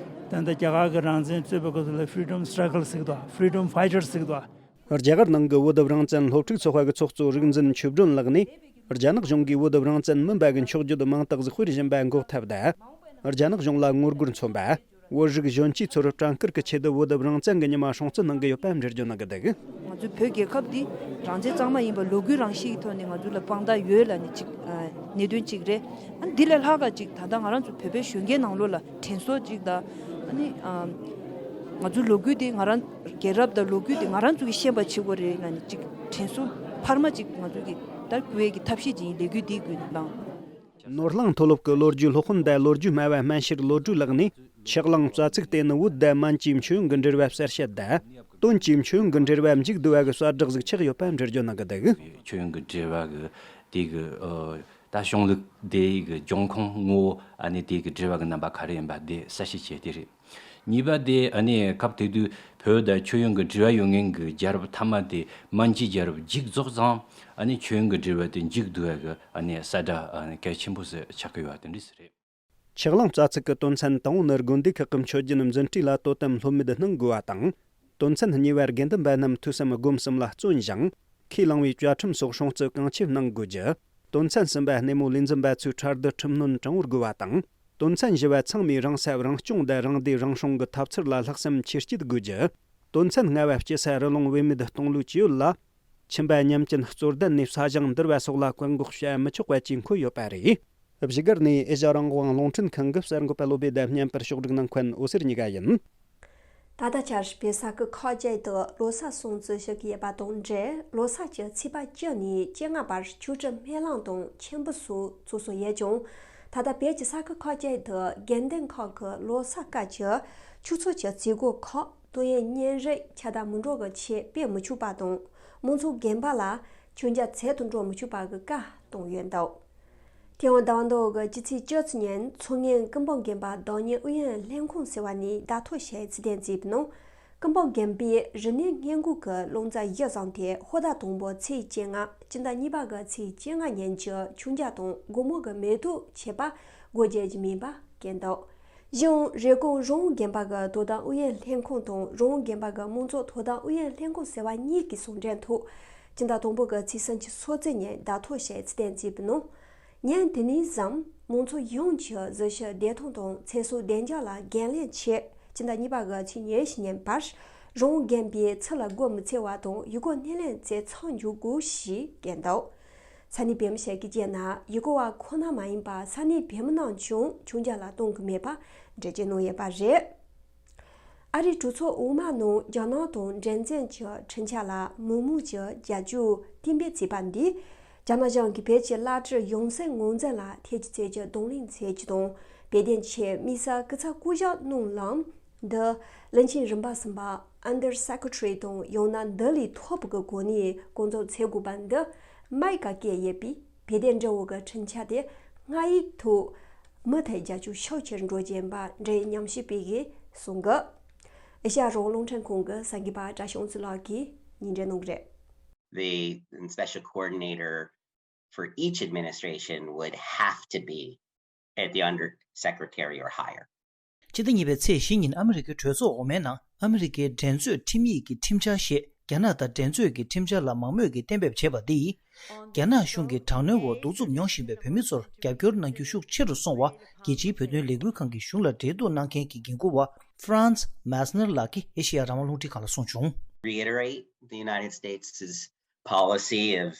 ད་ལྟ་རྒྱ་གར་གྱི་རང་བཙན་རྩོད་པའི་སྐབས་སུ་ལ་Freedom Struggle ཟེར་གྱི་འདུག Freedom Fighters ཟེར་གྱི་འདུག་རྒྱ་གར་ནང་གི་བོད་རང་བཙན་སློབ་ཕྲུག་ཚོགས་པ་གི་ཚོགས་གཙོ་རིག་འཛིན་ཆོས་སྒྲོན་ལགས་ནས། རྒྱ་ནག་གཞུང་གིས་བོད་རང་བཙན་མིན་པ་གི་འཁྱོག་བརྗོད་མང་དག་ཟིག་སྤེལ་བཞིན་པ་འགོག་ཐབས་དང་། རྒྱ་ནག་གཞུང་ལ་ངོ་རྒོལ་མཚོན་པ། བོད་རིགས་གཞོན་སྐྱེས་ཚོར་བྲན་བཀུར་གྱི་ཆེད་དུ་བོད་རང་བཙན་གྱི་ཉི་མ་སྲུང་བརྩི་གནང་གི་ཡོད་པ་འགྲེལ་བརྗོད་གནང་གི་འདུག་ང་ཚོའི་བོད་རྒྱལ་ཁབ་འདི་རང་བཙན་གཙང་མ་ཡིན་པ་ལོ་རྒྱུས་རང་བཞིན་གྱི་ཐོག་ནས་ང་ཚོ་ལ་དཔང་རྟགས་ཡོད་ལབ་ནས་གཅིག་ཨ་གནད་དོན་གཅིག་རེད། ཨ་འདི་ལས་ལྷག་ག་གཅིག་ད་ལྟ་ང་རང་ཚོ་བོད་པའི་གཞོན་སྐྱེས་ནང་ལོགས་ལ་དྲན་གསོ་གཅིག་དང་ཨ་ནི་ཨ་ང་ཚོའི་ལོ་རྒྱུས་འདི་ང་རང་རྒྱལ་རབས་དང་ལོ་རྒྱུས་འདི་ང་རང་ཚོ་གིས་ཤེས་པ་བྱེད་དགོས་རེད་ལབ་ནས་གཅིག་དྲན་གསོ་འཕར་མ་གཅིག་ང་ཚོ་གིས་ད་བསྐུལ་ཡས་ཀྱི་ཐབས་ཤེས་ཅིག་ཡིན་ལས་འགུལ་འདིའི་བརྒྱུད་ནས་གནང་། ནོར་གླིང་མཐོ་སློབ་ཀྱི་ལོ་རྒྱུས་སློབ་དཔོན་དང་ལོ་རྒྱུས་སྨྲ་བ་སྨན་ཤེར་བློ་གྲོས་ལགས་ནས། ཆགས་ལངས་རྩ་ཚིག་དེ་ནི་བོད་དང་མན་གྱི་མཆོད་ཡོན་གྱི་འབྲེལ་བ་གསལ་བཤད་དང་། དོན་གྱི་མཆོད་ཡོན་གྱི་འབྲེལ་བ་མཇུག་བསྡུ་བ་གི་གསལ་བསྒྲགས་ཟིག་ཆགས་ཡོད་པ་འགྲེལ་བརྗོད་གནང་གི་འདུག་མཆོད་ཡོན་གྱི་འབྲེལ་བ་གི་དེ་གི་ཨ་ད་གཞུང་ལུགས་དེ་གི་འབྱུང་ཁུངས་ངོ་བོ་ཨ་ནི་དེ་གི་འབྲེལ་བ་གི་རྣམ་པ་ག་རེ་ཡིན་པ་དེ་གསལ་བཤད་བྱས་དེ་རེད། གཉིས་པ་དེ་ཨ་ནི་སྐབས་དེ་དུས་བོད་དང་མཆོད་ཡོན་གྱི་འབྲེལ་བ་ཡོད་མཁན་གྱི་རྒྱལ་རབས་མཐའ་མ་དེ་མན་གྱི་རྒྱལ་རབས་མཇུག་རྫོགས་ཙང་ཨ་ནི་མཆོད་ཡོན་གྱི་འབྲེལ་བ་དེ་མཇུག་བསྡུ་བ་གི་ཨ་ནི་གསལ་བསྒྲགས་ཨ་ནི་གལ་ཆེན་པོ་ཟིག་ཆགས་ཀྱི་ཡོད་པ་དེ་འདྲ་ཟིག་རེད། ཆགས་ལངས་རྩ་ཚིག་གི་དོན་ཚན་དང་པོ་ནི་དགོན་སྡེ་ཁག་གི་མཆོད་སྦྱིན་འཛིན་གྲྭ་ལ་དོ་དམ་སློབ་མེད་གནང་དགོས་པ་དང་། དོན་ཚན་གཉིས་པ་དགེ་འདུན་པ་རྣམས་ཐོས་བསམ་སྒོམ་གསུམ་ལ་བརྩོན་ཞིང་། ཁས་བླངས་པའི་བཅའ་ཁྲིམས་སོགས་སྲུང་བརྩི་གང་ཆེ་གནང་དགོས་རྒྱུ། དོན་ཚན་གསུམ་པ་སྣེ་མོ་ལས་འཛིན་པ་ཚོས་གྲལ་སྡུད་ཁྲིམས་གནོན་དྲང་བོར་དགོས་པ་དང་། དོན་ཚན་བཞི་པ་ཚང་མས་རང་ས་རང་སྐྱོང་དང་རང་བདེ་རང་སྲུང་གི་ཐབས་ཚུལ་ལ་ལྷག་བསམ་ཆེར་བསྐྱེད་དགོས་རྒྱུ། དོན་ཚན་ལྔ་པ་སྐྱེ་ས་རི་ལུང་བེད་མེད་གཏོང་ལུགས་ཀྱི་ཡུལ་ལ། ཁྱིམ་པ་ཉམས་ཅན་གཙོ་བསྡད་ནས་ས་ཞིང་འདུལ་བ་སོགས་ལ་བཀག་འགོག་བྱ་མི་ཆོག་པ་བཅས་འཁོད་ཡོད་པ་རེད། བཞུགས་སྒར་ནས་ཨེ་ཤ་རང་དབང་རླུང་འཕྲིན་ཁང་གི་གསར་འགོད་པ་བློ་བྷེ་དང་བརྙན་པར་ཕྱོགས་སྒྲིག་གནང་མཁན་འོད་ཟེར་གཉིས་ཀ་ཡིན། ད་ལྟ་ཆར་པེ་ས་ཁུལ་ཁག་ཅིག་ཏུ་ལོ་གསར་སྲུང་བརྩི་ཞུ་གི་ཡོད་པ་དང་འབྲེལ། ལོ་གསར་གྱི་ཚེས་པ་བཅུ་ནས་བཅོ་ལྔ་བར་ཆོས་ཁྲིད་སྨོན་ལམ་དང་མཆོད་འབུལ་སོགས་འཚོགས་སྲོལ་ཡོད་ཀྱང་། ད་ལྟ་བོད་ཀྱི་ས་ཁུལ་ཁག་ཅིག་ཏུ་དགེ་འདུན་ཁག་གི་ལོ་གསར་སྐབས་ཀྱི་ཆོས་ཚོགས་ཀྱི་མཛད་སྒོ་ཁག་ཏོག་དབྱིབས་གཉན་རིམས་ཁྱབ་གདལ་མི་འགྲོ་གི་ཆེད་སྤེལ་མི་ཆོག་པ་དང་། མང་ཚོགས་དགོན་པ་ལ་མཆོད་མཇལ་འཚོལ་དུ་འགྲོ་མི་ཆོག་པ་གི་བཀའ་བཏང་ཡོད་འདུག་ཐེ་ཝན་བདག་དབང་འདུ་གི་སྤྱི་ཚེས་བཅུ་གཅིག་ཉིན་མཚོ་སྔོན་ཀུན་སྤངས་དགོན་པ་བདག་ཉིད་ཨུ་ཡོན་ལྷན་ཁང་ཟེར་བ་ནས་བརྡ་ཐོ་ཞིག་ཚུར་བསྟན་མཛད་པའི་ནང་། ཀུན་སྤངས་དགོན་པས་རིག་གནས་སྔས་མགོ་གི་རླུང་རྟ་གཞི་བཟུང་སྟེ་ཧོར་ཟླ་དང་པོ་ཚེས་བཅོ་ལྔ་སྤྱི་ཟླ་གཉིས་པ་གི་ཚེས་བཅོ་ལྔ་ཉིན་གྱི་མཆོད་མཇལ་དང་སྒོར་མོ་གི་མེ་ཏོག་མཆོད་པ་སྒོ་འབྱེད་ཀྱི་མིན་པ་བཀོད་འདུག་གཞུང་རེབ་གོང་རོང་བོ་དགོན་པ་གི་དོ་དམ་ཨུ་ཡོན་ལྷན་ཁང་དང་རོང་བོ་དགོན་པ་གི་མང་ཚོགས་དོ་དམ་ཨུ་ཡོན་ལྷན་ཁང་ཟེར་བ་གཉིས་ཀྱི་ཟུང་འབྲེལ་ཐོག་སྤྱི་ཟླ་དང་པོ་གི་ཚེས་སུམ་ཅུ་སོ་བརྒྱད་ཉིན་བརྡ་ཐོ་ཞིག་ཚུར་བསྟན་མཛད་པའི་ནང་། ཉིན་དེ་ནས་བཟུང་མང་ཚོགས་ཡོངས་ཀྱིས་གཟི་བྱུ་བདེ་ཐང་དང་ཚེ་སྲོག་བདེ་འཇགས་ལ་འགན་ལེན་ཆེད་སྤྱི་ཟླ་གཉིས་པ་གི་ཚེས་ཉེར་བཞི་ཉིན་བར་རོང་བོ་དགོན་པའི་ཚུལ་ལ་སྒོ་མི་འཚོལ་བ་དང་ཡུལ་སྐོར་སྣེ་ལེན་མཛད་ཚར་འཇུག་དགོས་ཞེས་བཀོད་འདུག་ས་གནས་བོད་མི་ཞིག་གིས་བརྗོད་ན་ཡུལ་སྐོར་བ་ཁོ་ན་མ་ཡིན་པར་ས་གནས་བོད་མི་རྣམས་ཀྱང་མཆོད་མཇལ་ལ་གཏོང་གི་མེད་པ་འགྲེལ་བརྗོད་གནང་ཡོད་པ་རེད། ཨ་རིའི་གྲོས་ཚོགས་འོག་མ་ནང་རྒྱ་ནག་དང་འབྲེལ་འཛིན་གྱི་འཕྲིན་བཅར་ལ་མི་མང་གྱི་རྒྱབ་སྐྱོར་གཏན་འབེབས་བྱས་པ་འདིས། རྒྱ་ནག་གཞུང་གིས་བོད་ཀྱི་བླ་སྤྲུལ་ཡང་སྲིད་ངོས་འཛིན་ལ་ཐེ་ཇུས་བྱེད་རྒྱུ་གདོང་ལེན་བྱེད་རྒྱུ་དང་། བོད་དོན་ཆེད་དམིགས་བསལ་སྐུ་ཚབ་བསྐོ་གཞག་གནང་ལམ་འདི་བློན་ཆེན་རིམ་པ་གསུམ་པ་Under Secretary དང་ཡང་ན་འདི་ལས་མཐོ་པོ་གི་གོ་གནས་སྐོང་ཚོགས་བྱེད་དགོས་པ་འདི་མ་ཡིག་ག་བཀོད་ཡོད་པས། བོད་དོན་འབྲེལ་བ་གི་འཕྲིན་བཅར་དེ་སྔ་ཡིག་ཐོག་མུ་མཐུད་རྒྱབ་སྐྱོར་ཤུགས་ཆེར་འགྲོ་རྒྱུ་ཡིན་པ་འབྲེལ་ཡོད་ཉམས་ཞིབ་པ་གིས་གསུངས་འདུག་ཨེ་ཤ་ཡ་རང་དབང་རླུང་འཕྲིན་ཁང་གི་གསར་འགོད་པ་བཀྲ་ཤིས་དབང་འདུས་ལགས་ཀྱིས་སྙན་སྒྲོན་གནང་གི་རེད། The special coordinator for each administration would have to be at the undersecretary or higher. སྤྱི་ཟླ་གཉིས་པའི་ཚེས་བཞི་ཉིན་ཨ་མི་རི་ཀའི་གྲོས་ཚོགས་འོག་མའི་ནང་ཨ་མི་རི་ཀའི་འགྲན་རྩོད་ཁྲིམས་ཡིག་གི་ཁྲིམས་འཆར་ཞེས་རྒྱ་ནག་དང་འགྲན་རྩོད་ཀྱི་ཁྲིམས་འཆར་ལ་མང་མོས་ཀྱིས་གཏན་འབེབས་བྱས་པ་འདིས། རྒྱ་ནག་གཞུང་གི་དྲག་གནོན་འོག་གདུག་རྩུབ་མྱོང་བཞིན་པའི་བོད་མི་ཚོར་རྒྱབ་སྐྱོར་གནང་རྒྱུ་ཤུགས་ཆེ་རུ་སོང་བ། རྒྱལ་སྤྱིའི་བོད་དོན་ལས་འགུལ་ཁང་གི་གཞུང་ལ་འབྲེལ་གཏུག་གནང་མཁན་གྱི་འགན་འཁུར་བ་Franz Meissner ལགས་ཀྱིས་ཨེ་ཤེ་ཡ་རང་དབང་རླུང་འཕྲིན་ཁང་ལ་གསུངས་བྱུང་། Reiterate the United States' policy of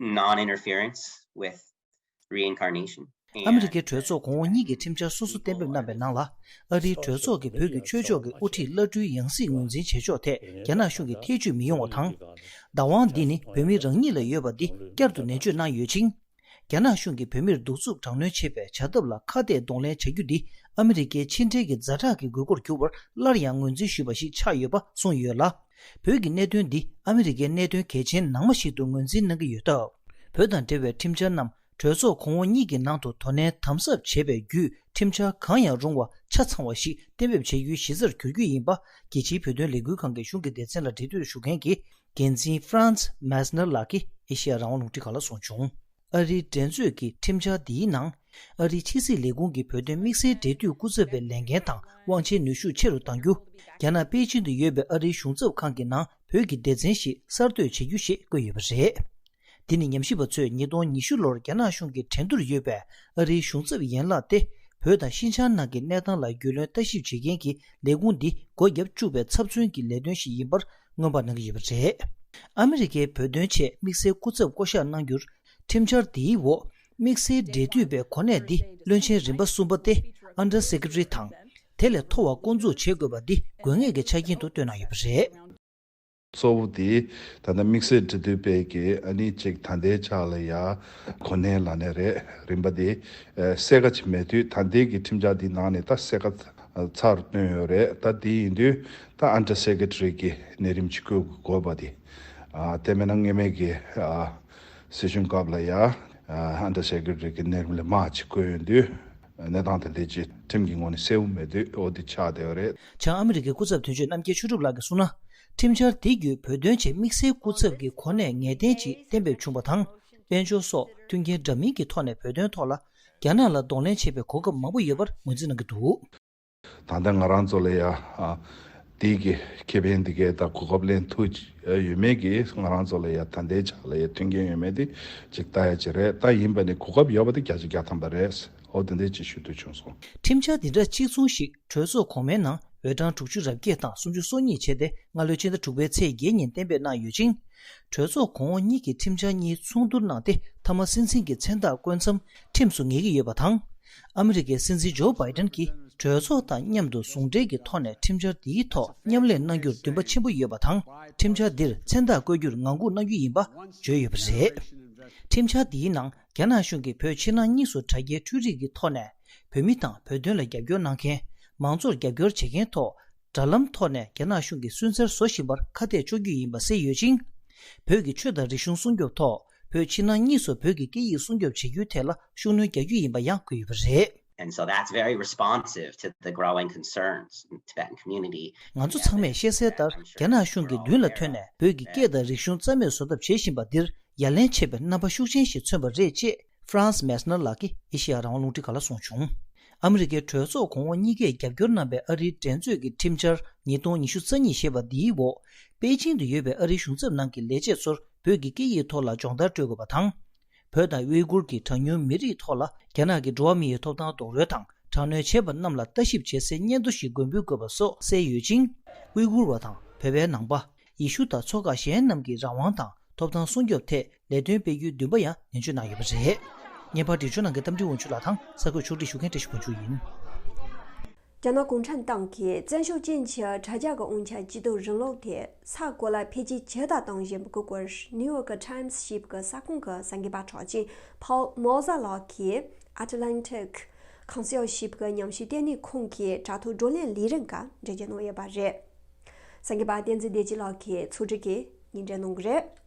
non-interference with reincarnation. ཨ་མི་རི་ཀའི་གྲོས་ཚོགས་གོང་འོག་གཉིས་ཀྱི་ཁྲིམས་འཆར་སོ་སོ་གཏན་འབེབས་གནང་བའི་ནང་ལ། ཨ་རིའི་གྲོས་ཚོགས་ཀྱིས་བོད་ཀྱི་ཆོས་ཕྱོགས་ཀྱི་དབུ་ཁྲིད་བླ་སྤྲུལ་ཡང་སྲིད་ངོས་འཛིན་བྱེད་ཕྱོགས་ཐད་རྒྱ་ནག་གཞུང་གིས་ཐེ་བྱུས་མི་ཡོང་བ་དང་། བདག་དབང་འདི་ནི་བོད་མི་རང་ཉིད་ལ་ཡོད་པ་འདི་བསྐྱར་དུ་ནན་བརྗོད་གནང་ཡོད་ཅིང་། རྒྱ་ནག་གཞུང་གིས་བོད་མིར་གདུག་རྩུབ་དྲག་གནོན་བྱེད་པའི་བྱ་ཐབས་ལ་ཁ་གཏད་གདོང་ལེན་བྱ་རྒྱུ་འདི་ཨ་མི་རི་ཀའི་ཕྱི་འབྲེལ་གྱི་ཛ་དྲག་གི་དགོས་མཁོར་གྱུར་པར་སླར་ཡང་ངོས་འཛིན་ཞུས་པ་ཞིག་ཆགས་ཡོད་པ་གསུངས་ཡོད་ལ། བོད་ཀྱི་གནད་དོན་འདི་ཨ་མི་རི་ཀའི་གནད་དོན་གལ་ཆེན་ནང་མ་ཞིག་ཏུ་ངོས་འཛིན་གནང་གི་ཡོད་སྟབས། བོད་དང་འབྲེལ་བའི་ཁྲིམས་འཆར་རྣམས་གྲོས་ཚོགས་གོང་འོག་གཉིས་ཀྱི་ནང་དུ་དོ་ནན་དམ་ཟབ་བྱས་པའི་བརྒྱུད་ཁྲིམས་འཆར་གང་ཡང་རུང་བ་ཆ་ཚང་བ་ཞིག་གཏན་འབེབས་བྱེད་རྒྱུའི་གཞི་རྩར་གྱུར་རྒྱུ་ཡིན་པ། རྒྱལ་སྤྱིའི་བོད་དོན་ལས་འགུལ་ཁང་གི་གཞུང་གི་སྡེ་ཚན་ལ་འབྲེལ་མཐུད་ཞུ་མཁན་གྱི་འགན་འཛིན་Franz Meissner ལགས་ཀྱིས་ ཨེ་ཤེ་ཡ་རང་དབང་རླུང་འཕྲིན་ཁང་ལ་གསུངས་བྱུང་། ཨ་རིའི་འགྲན་རྩོད་ཀྱི་ཁྲིམས་འཆར་འདིའི་ནང་། ཨ་རིའི་ཕྱི་སྲིད་ལས་ཁུངས་ཀྱིས་བོད་དོན་དམིགས་བསལ་འབྲེལ་མཐུད་སྐུ་ཚབ་པའི་ལས་འགན་དང་དབང་ཆའི་ནུས་ཤུགས་ཆེ་རུ་གཏང་རྒྱུ། རྒྱ་ནག་པེ་ཅིང་དུ་ཡོད་པའི་ཨ་རིའི་གཞུང་ཚབ་ཁང་གི་ནང་བོད་ཀྱི་སྡེ་ཚན་ཞིག་གསར་གཏོད་བྱེད་རྒྱུ་ཞེས་བཀོད་ཡོད་པ་རེད། འདི་ནི་ཉམས་ཞིབ་པ་ཚོས་ཉིས་སྟོང་ཉི་ཤུ་ལོར་རྒྱ་ནག་གཞུང་གི་འགྲན་བསྡུར་ཡོད་པའི་ཨ་རིའི་གཞུང་ཚབ་ཡན་ལག་སྟེ། བོད་དང་ཤིན་ཅང་ནང་གི་གནས་སྟངས་ལ་རྒྱུས་ལོན་ལྟ་ཞིབ་བྱེད་མཁན་གྱི་ལས་ཁུངས་འདི་སྒོ་བརྒྱབ་བཅུག་པའི་ཚབ་མཚོན་གྱི་ལས་དོན་ཞིག་ཡིན་པར་སྔོན་དཔག་གནང་གི་ཡོད་པ་རེད། ཨ་མི་རི་ཀའི་བོད་དོན་ཆེད་དམིགས་བསལ་སྐུ་ཚབ་བསྐོ་གཞག་གནང་རྒྱུར། ཁྲིམས་འཆར་འདིའི་འོག་དམིགས་བསལ་འབྲེལ་མཐུད་པའི་གོ་གནས་འདི་བློན་ཆེན་རིམ་པ་གསུམ་པ་སྟེ། Under Secretary དང་། དེ་ལས་མཐོ་བ་བསྐོ་འཛུགས་བྱེད་དགོས་པ་འདི་དགོས་ངེས་ཀྱི་ཆ་རྐྱེན་དུ་བཏོན་གནང་ཡོད་པ་རེད། གཙོ་བོ་དེ་ད་ལྟ་དམིགས་བསལ་འབྲེལ་མཐུད་པའི་གི་ཨ་ནི་ཅིག་ད་ལྟའི་ཆ་ལ་ཡ་གོ་གནས་ལབ་ནའི་རེད། རིམ་པ་དེ་ཨ་གསལ་ཁ་ཅིག་མེད་དུས། ད་ལྟའི་གི་ཁྲིམས་འཆར་འདི་ནང་ནས་ད་གསལ་ཁ་ཚར་བཏོན་ཡོད་རེད། ད་དེ་ཡིན་དུས་ད་Under Secretary གི་གནས་རིམ་ཅིག་བསྐོ་དགོས་པ་དེ། ཨ་དེ་མིན་ན་སྔོན་མའི་གི་ཨ་སྲིད་གཞུང་སྐབས་ལ་ཡ་ཨ་Under Secretary གི་གནས་རིམ་ལས་མར་ཅིག་བསྐོས་ཡོང་དུས། གནས་སྟངས་དེ་འདྲ་ཅིག་ཁྲིམས་ཀྱི་ངོས་ནས་གསལ་པོ་མེད་དུས་འོ་དེ་ཆགས་བསྡད་ཡོད་རེད། བྱང་ཨ་མི་རི་ཀའི་སྐུ་ཚབ་དོན་གཅོད་རྣམ་རྒྱལ་ཆོས་གྲུབ་ལགས་ཀྱིས་གསུངས་ན། ཁྲིམས་འཆར་དེ་བརྒྱུད་བོད་དོན་ཆེད་དམིགས་བསལ་སྐུ་ཚབ་ཀྱི་གོ་གནས་ངེས་གཏན་ཅིག་གཏན་འབེབས་བྱུང་བ་དང་། དཔལ་འབྱོར་སོགས་མཐུན་རྐྱེན་འདྲ་མིན་གྱི་ཐོག་ནས་བོད་དོན་ཐོག་ལ་རྒྱ་ནག་ལ་གདོང་ལེན་བྱེད་པའི་གོ་སྐབས་མང་པོ་ཡོད་པར་ངོས་འཛིན་གནང་གི་འདུག། ད་ལྟ་ང་རང་ཚོ་ལ་ཡ་ཨ་དེ་གི་ཁེ་ཕན་དེ་གའི་ད་གོ་སྐབས་ལེན་ཐུབ་ཡོད་མེད་ཀྱིས་ང་རང་ཚོ་ལ་ཡ་ད་ལྟའི་ཆ་ལ་ཡ་མཐུན་རྐྱེན་ཡོད་མེད་དེ་ཅིག་ལྟ་ཡ་ཅིག་རེད། ད་ཡིན་པ་ནི་གོ་སྐབས་ཡོད་པ་དེ་བརྒྱ་ཆ་བརྒྱ་ཐམ་པ་རེད། འོ་དེ་འདྲ་ཅིག་ཞུ་འདོད་བྱུང་སོང་། ཁྲིམས་འཆར་འདི་འདྲ་གཅིག་མཚུངས་ཤིག་གྲོས་ཚོགས་གོང་མའི་ནང་འོས་གྲངས་དྲུག་ཅུ་རེ་བརྒྱད་དང་སུམ་ཅུ་སོ་གཉིས་བྱས་ཏེ་སྔ་ལོའི་ཕྱི་ཟླ་དྲུག་པའི་ཚེས་བརྒྱད་ཉིན་གཏན་འབེབས་གནང་ཡོད་ཅིང་། གྲོས་ཚོགས་གོང་འོག་གཉིས་ཀྱིས་ཁྲིམས་འཆར་གཉིས་ཚོགས་འདུར་གནང་སྟེ་མཐའ་མ་སྲིད་འཛིན་གྱི་མཚན་རྟགས་བཀོད་མཚམས་ཁྲིམས་སུ་ངེས་ཀྱི་ཡོད་པ་དང་། ཨ་མི་རི་ཀའི་སྲིད་འཛིན་ཇོ་བྷའི་ཏན་གྱིས་གྲོས་ཚོགས་དང་མཉམ་དུ་ཟུང་འབྲེལ་གྱི་ཐོག་ནས་ཁྲིམས་འཆར་འདིའི་ཐོག་མཉམ་ལས་གནང་རྒྱུར་འདུན་པ་ཆེན་པོ་ཡོད་པ་དང་། ཁྲིམས་འཆར་འདིར་མཚན་རྟགས་བཀོད་རྒྱུར་ངང་སྒུག་གནང་རྒྱུ་ཡིན་པ་བརྗོད་ཡོད་པ་རེད། ཁྲིམས་འཆར་འདིའི་ནང་རྒྱ་ནག་གཞུང་གིས་བོད་ཕྱི་ནང་གཉིས་སུ་དྲ་རྒྱའི་འཕྲུལ་རིག་གི་ཐོག་ནས་བོད་མི་དང་བོད་དོན་ལ་རྒྱབ་སྐྱོར་གནང་མཁན། མང་གཙོར་རྒྱབ་སྐྱོར་བྱེད་མཁན་ཐོག་དྲ་ལམ་ཐོག་ནས་རྒྱ་ནག་གཞུང་གིས་སུན་གཙེར་བཟོ་བཞིན་པར་ཁ་གཏད་གཅོག་རྒྱུ་ཡིན་པ་གསལ་ཡོད་ཅིང་། བོད་ཀྱི་ཆོས་དང་རིག་གཞུང་སྲུང་སྐྱོབ་ཐོག་བོད་ཕྱི་ནང་གཉིས་སུ་བོད་ཀྱི་སྐད་ཡིག་སྲུང་སྐྱོབ་བྱེད་རྒྱུའི་ཐད་ལ་ཤུགས་སྣོན་རྒྱག་རྒྱུ་ཡིན་པ་ཡང་བཀོད་ཡོད་པ་རེད། And so that's very responsive to the growing concerns in the Tibetan community. ང་ཚོ་ཚང་མས་ཤེས་གསལ་ལྟར། རྒྱ་ནག་གཞུང་གིས་མདུན་ལ་ཐོན་ནས་བོད་ཀྱི་སྐད་དང་རིག་གཞུང་རྩ་མེད་བཟོ་ཐབས་བྱེད་བཞིན་པ་འདིར་ཡ་ལན་ཆད་པའི་རྣམ་པ་ཤུགས་ཆེན་ཞིག་མཚོན་པ་རེད་ཅེས། ཧྥ་རན་སི་མེ་སི་ནར་ལགས་ཀྱིས་ཨེ་ཤེ་ཡ་རང་དབང་རླུང་འཕྲིན་ཁང་ལ་གསུངས་བྱུང་། ཨ་མི་རི་ཀའི་གྲོས་ཚོགས་གོང་འོག་གཉིས་ཀས་རྒྱབ་སྐྱོར་གནང་པའི་ཨ་རིའི་འགྲན་རྩོད་ཀྱི་ཁྲིམས་འཆར་ཉིས་སྟོང་ཉི་ཤུ་རྩ་གཉིས་ཞེས་པ་འདིའི་འོག་པེ་ཅིང་དུ་ཡོད་པའི་ཨ་རིའི་གཞུང་ཚབ་ནང་གི་ལས་བྱེད་ཚོར་བོད་ཀྱི་སྐད་ཡིག་ཐོག་ལ་སྦྱོང་བརྡར་སྤྲོད་དགོས་པ་དང་། བོད་དང་ཝེ་གུར་གྱི་གྲངས་ཉུང་མི་རིགས་ཐོག་ལ་རྒྱ་ནག་གི་འགྲོ་བ་མི་ཡི་ཐོབ་ཐང་རྡོག་རོལ་དང་དྲག་གནོན་བྱས་པ་རྣམས་ལ་ལྟ་ཞིབ་བྱེད་སའི་སྙན་ཐོ་ཞིག་འགོད་འབུལ་དགོས་པ་སོགས་གསལ་ཡོད་ཅིང་། ཝེ་གུར་བ་དང་བོད་པའི་ནང་པ། ཡེ་ཤུ་དང་ཚོ་ཁག་གཞན་རྣམས་ཀྱི་རང་དབང་དང་ཐོབ་ཐང་སྲུང་སྐྱོབ་ཐད་ལས་དོན་སྤེལ་རྒྱུའི་འདུན་པ་ཡང་ནན་བརྗོད་གནང་ཡོད་པ་རེད། བརྙན་པར་འབྲི་སྦྱོར་གནང་མཁན་རྟ་མགྲིན་དབང་ཕྱུག་ལགས་དང་གསར་འགོད་ཕྱོགས་སྒྲིག་ཞུ་མཁན་བཀྲ་ཤིས་དབང་ཕྱུག་ཡིན། རྒྱ་ནག་གུང་ཁྲན་ཏང་གིས་བཙན་ཤུགས་ཅན་གྱི་དྲ་རྒྱ་གི་དབང་ཆ་ཅི་ཐུབ་རིང་ལུགས་དེ་ས་གོ་ལ་འཕེལ་རྒྱས་ཇི་ལྟར་གཏོང་བཞིན་པའི་སྐོར་ནིའུ་ཡོག་གི་ཊའིམ་སི་ཞེས་པའི་གསར་ཁང་གི་གསར་འགོད་པ་གྲགས་ཅན་ཕོལ་མོ་ཟར་ལགས་ཀྱིས་ཨེ་ཊ་ལན་ཊིག་ཁའུན་སིལ་ཞེས་པའི་ཉམས་ཞིབ་ལྟེ་གནས་ཁང་གི་དྲ་ཐོག་བགྲོ་གླེང་ལས་རིམ་ཁག་འགྲེལ་བརྗོད་གནང་ཡོད་པ་རེད། གསར་འགོད་པ་བསྟན་འཛིན་བདེ་སྐྱིད་ལགས་ཀྱིས་ཕྱོགས་སྒྲིག་གིས་སྙན་སྒྲོན་གནང་གི་རེད།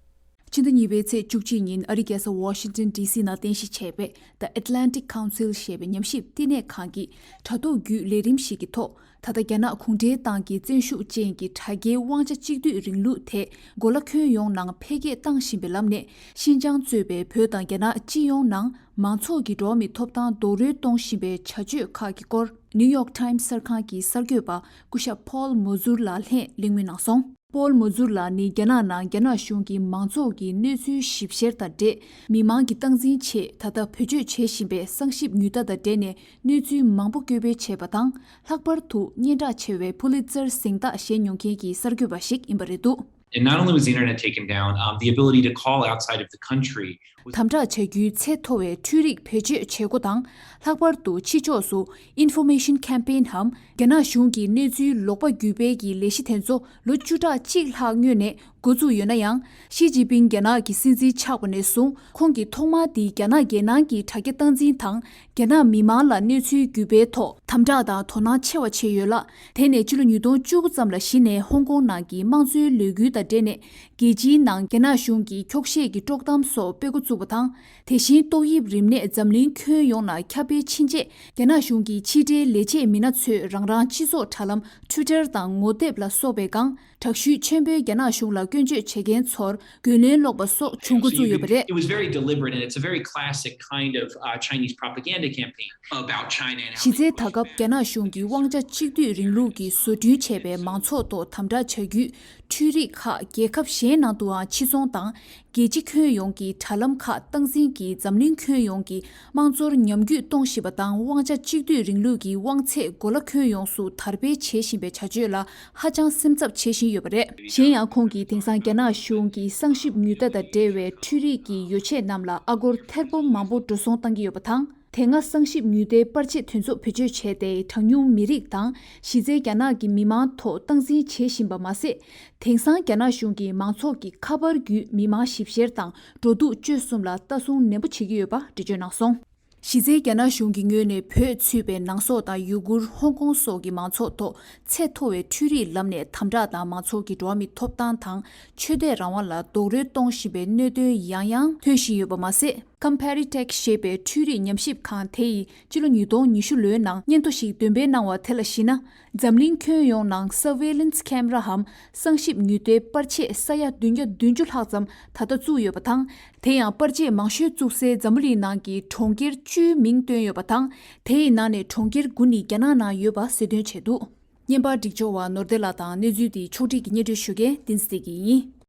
ཕྱི་ཟླ་གཉིས་པའི་ཚེས་བཅུ་གཅིག་ཉིན་ཨ་རིའི་རྒྱལ་ས་ཝ་ཤིང་ཏོན་ཌི་སི་ནང་རྟེན་གཞི་བྱས་པའི་The Atlantic Council ཞེས་པའི་ཉམས་ཞིབ་ལྟེ་གནས་ཁང་གི་དྲ་ཐོག་བརྒྱུད་ལས་རིམ་ཞིག་གི་ཐོག་ད་ལྟ་རྒྱ་ནག་གུང་ཁྲན་ཏང་གིས་བཙན་ཤུགས་ཅན་གྱི་དྲ་རྒྱའི་དབང་ཆ་གཅིག་སྡུད་རིང་ལུགས་དེ་གོ་ལ་ཁྱོན་ཡོངས་ནང་འཕེལ་རྒྱས་བཏང་བཞིན་པའི་ལམ་ནས་ཤིན་ཅང་གཙོས་པའི་བོད་དང་རྒྱ་ནག་སྤྱི་ཡོངས་ནང་མང་ཚོགས་ཀྱི་འགྲོ་བ་མིའི་ཐོབ་ཐང་རྡོག་རོལ་གཏོང་བཞིན་པའི་བྱ་སྤྱོད་ཁག་གི་སྐོར་ནིའུ་ཡོག་ཊའིམ་སི་གསར་ཁང་གི་གསར་འགོད་པ་སྐུ་ཞབས་ཕོལ་མོ་ཟུར་ལགས་ལྷན་གླེང་མོལ་གནང་སོང་། པོལ་མོ་ཛུར་ལགས་ནི་རྒྱ་ནག་ནང་རྒྱ་ནག་གཞུང་གིས་མང་ཚོགས་ཀྱི་གནས་ཚུལ་ཞིབ་བཤེར་དང་འབྲེལ། མི་མང་གི་སྟངས་འཛིན་ཆེད་ད་ལྟ་བེད་སྤྱོད་བྱེད་བཞིན་པའི་གསང་ཞིབ་ཉུལ་རྟ་དང་འབྲེལ་ནས་གནས་ཚུལ་མང་པོ་བཀོད་སྤེལ་བྱས་པ་དང་། ལྷག་པར་དུ་སྙན་གྲགས་ཆེ་བའི་Pulitzer་གཟེངས་རྟགས་བཞེས་མྱོང་མཁན་གྱི་གསར་འགོད་པ་ཞིག་ཡིན་པ་རེད་འདུག And not only was the internet taken down, um, the ability to call outside of the country དམ་དྲག་བྱ་རྒྱུའི་ཚད་མཐོ་བའི་འཕྲུལ་རིག་བེད་སྤྱོད་བྱེད་སྒོ་དང་། ལྷག་པར་དུ་ཕྱི་ཕྱོགས་སུ་Information Campaign་འམ་རྒྱ་ནག་གཞུང་གི་གནས་ཚུལ་ལོག་པ་བརྒྱུད་སྤེལ་གྱི་ལས་གཞི་དེ་ཚོ་ལོ་བཅུ་ཕྲག་གཅིག་ལྷག་སྔོན་ནས་འགོ་བཙུགས་ཡོད་ན་ཡང་། ཞི་ཅིན་ཕིང་རྒྱ་ནག་གི་སྲིད་འཛིན་ཆགས་པ་ནས་བཟུང་ཁོང་གིས་ཐོག་མར་དེ་རྒྱ་ནག་རྒྱལ་ནང་གི་དྲ་རྒྱ་སྟངས་འཛིན་དང་། རྒྱ་ནག་མི་མང་ལ་གནས་ཚུལ་བརྒྱུད་སྤེལ་ཐོག་དམ་དྲག་དང་དོ་སྣང་ཆེ་བ་བྱས་ཡོད་ལ། དེ་ནས་ཕྱི་ལོ་ཉིས་སྟོང་བཅུ་དགུ་ཙམ་ལ་གཞི་ནས་ཧོང་ཀོང་ནང་གི་དམངས་གཙོའི་ལས་འགུལ་དང་འབྲེལ་ནས། རྒྱལ་སྤྱིའི་ནང་རྒྱ་ནག་གཞུང་གི་འཁྱོག་བཤད་ཀྱི་དཀྲོག་གཏམ་སོགས་སྤེལ་འགོ་བཙུགས་པ་དང་། དེ་བཞིན་ཏོག་དབྱིབས་རིམས་ནད་འཛམ་གླིང་ཁྱོན་ཡོངས་ལ་ཁྱབ་སྤེལ་ཕྱིན་རྗེས། རྒྱ་ནག་གཞུང་གི་ཕྱི་འབྲེལ་ལས་བྱེད་མི་སྣ་ཚོས་རང་རང་སྤྱི་ཚོགས་དྲ་ལམ་Twitter་དང་ངོ་དེབ་ལ་སོགས་པའི་སྒང་། དྲག་ཤུལ་ཆེན་པོས་རྒྱ་ནག་གཞུང་ལ་སྐྱོན་བརྗོད་བྱེད་མཁན་ཚོར་རྒོལ་ལན་སློག་པ་སོགས་བྱུང་འགོ་བཙུགས་ཡོད་པ་རེད། It was very deliberate, and it's a very classic kind of uh, Chinese propaganda campaign about China and how གཞི་རྩའི་ད་སྐབས་རྒྱ་ནག་གཞུང་གིས་དབང་ཆ་གཅིག་སྡུད་རིང་ལུགས་ཀྱིས་བཟོ་སྐྲུན་བྱས་པའི་མང་ཚོགས་ཐོག་དམ་དྲག་བྱ་རྒྱུས། འཕྲུལ་རིག་ཁག་རྒྱལ་ཁབ་གཞན་ནང་དུའང་ཕྱིར་ཚོང་དང་། རྒྱལ་སྤྱི་ཁྱོན་ཡོངས་ཀྱི་དྲ་ལམ་ཁག་སྟངས་འཛིན་གྱིས་འཛམ་གླིང་ཁྱོན་ཡོངས་ཀྱི་དམངས་གཙོར་ཉམས་རྒུད་གཏོང་བཞིན་པ་དང་། དབང་ཆ་གཅིག་སྡུད་རིང་ལུགས་ཀྱི་དབང་ཚད་གོ་ལ་ཁྱོན་ཡོངས་སུ་དར་སྤེལ་བྱེད་བཞིན་པའི་བྱ་སྤྱོད་ལ་ཧ་ཅང་སེམས་འཚབ་བྱེད་བཞིན་ཡོད་པ་རེད། གཞན་ཡང་ཁོང་གིས་དེང་སང་རྒྱ་ནག་གཞུང་གིས་གསང་ཞིབ་ཉུལ་ལྟ་དང་འབྲེལ་བའི་འཕྲུལ་རིག་གི་ཡོ་ཆས་རྣམས་ལ་ཨ་སྒོར་ཐེར་འབུམ་མང་པོ་འགྲོ་སོང་བཏང་གི་ཡོད་པ་དང་། དེ་སྔ་གསང་ཞིབ་ཉུལ་ལྟའི་པར་ཆས་དེ་ཚོ་བེད་སྤྱོད་བྱས་ཏེ། གྲངས་ཉུང་མི་རིགས་དང་གཞི་རྩའི་རྒྱ་ནག་གི་མི་མང་ཐོག་སྟངས་འཛིན་བྱེད་བཞིན་པ་མ་ཟད། དེང་སང་རྒྱ་ནག་གཞུང་གིས་མང་ཚོགས་ཀྱི་ཁ་པར་བརྒྱུད་མི་མང་ཞིབ་བཤེར་དང་། འགྲོ་འདུག་སྤྱོད་གསུམ་ལ་ལྟ་སྲུང་ནན་པོ་བྱེད་ཀྱི་ཡོད་པ་འགྲེལ་བརྗོད་གནང་སོང་། གཞི་རྩའི་རྒྱ་ནག་གཞུང་གི་ངོས་ནས་བོད་ཚུད་པའི་ནང་སོག་དང་ཡུ་གུར། ཧོང་ཀོང་སོགས་ཀྱི་མང་ཚོགས་ཐོག་ཚད་མཐོ་བའི་འཕྲུལ་རིག་ལམ་ནས་དམ་དྲག་དང་། མང་ཚོགས་ཀྱི་འགྲོ་བ་མིའི་ཐོབ་ཐང་དང་། ཆོས་དད་རང་དབང་ལ་རྡོག་རོལ་གཏོང་བཞིན་པའི་གནད་དོན་ཡང་ཡང་ཐོན་བཞིན་ཡོད་པ་མ་ཟད། Comparitech་ཞེས་པའི་འཕྲུལ་རིག་ཉམས་ཞིབ་ཁང་དེ་ཡིས་ཕྱི་ལོ་ཉིས་སྟོང་ཉི་ཤུ་ལོའི་ནང་སྙན་ཐོ་ཞིག་འདོན་སྤེལ་གནང་བ་དེ་ལ་གཞིགས་ན། འཛམ་གླིང་ཁྱོན་ཡོངས་ནང་surveillance cameraའམ་གསང་ཞིབ་ཉུལ་ལྟའི་པར་ཆས་ས་ཡ་བདུན་བརྒྱ་བདུན་ཅུ་ལྷག་ཙམ་ད་ལྟ་བཙུགས་ཡོད་པ་དང་། དེ་ཡང་པར་ཆས་མང་ཤོས་བཙུགས་སའི་འཛམ་བུ་གླིང་ནང་གི་གྲོང་ཁྱེར་བཅུའི་མིང་བཏོན་ཡོད་པ་དང་། དེའི་ནང་ནས་གྲོང་ཁྱེར་དགུ་ནི་རྒྱ་ནག་ནང་ཡོད་པ་གསལ་སྟོན་བྱས་འདུག་བརྙན་པར་སྒྲིག་སྦྱོར་བ་ནོར་བདེ་ལགས་དང་། གནས་ཚུལ་འདི་ཕྱོགས་སྒྲིག་གིས་སྙན་སྒྲོན་ཞུ་མཁན་བསྟན་འཛིན་བདེ་སྐྱིད་ཡིན།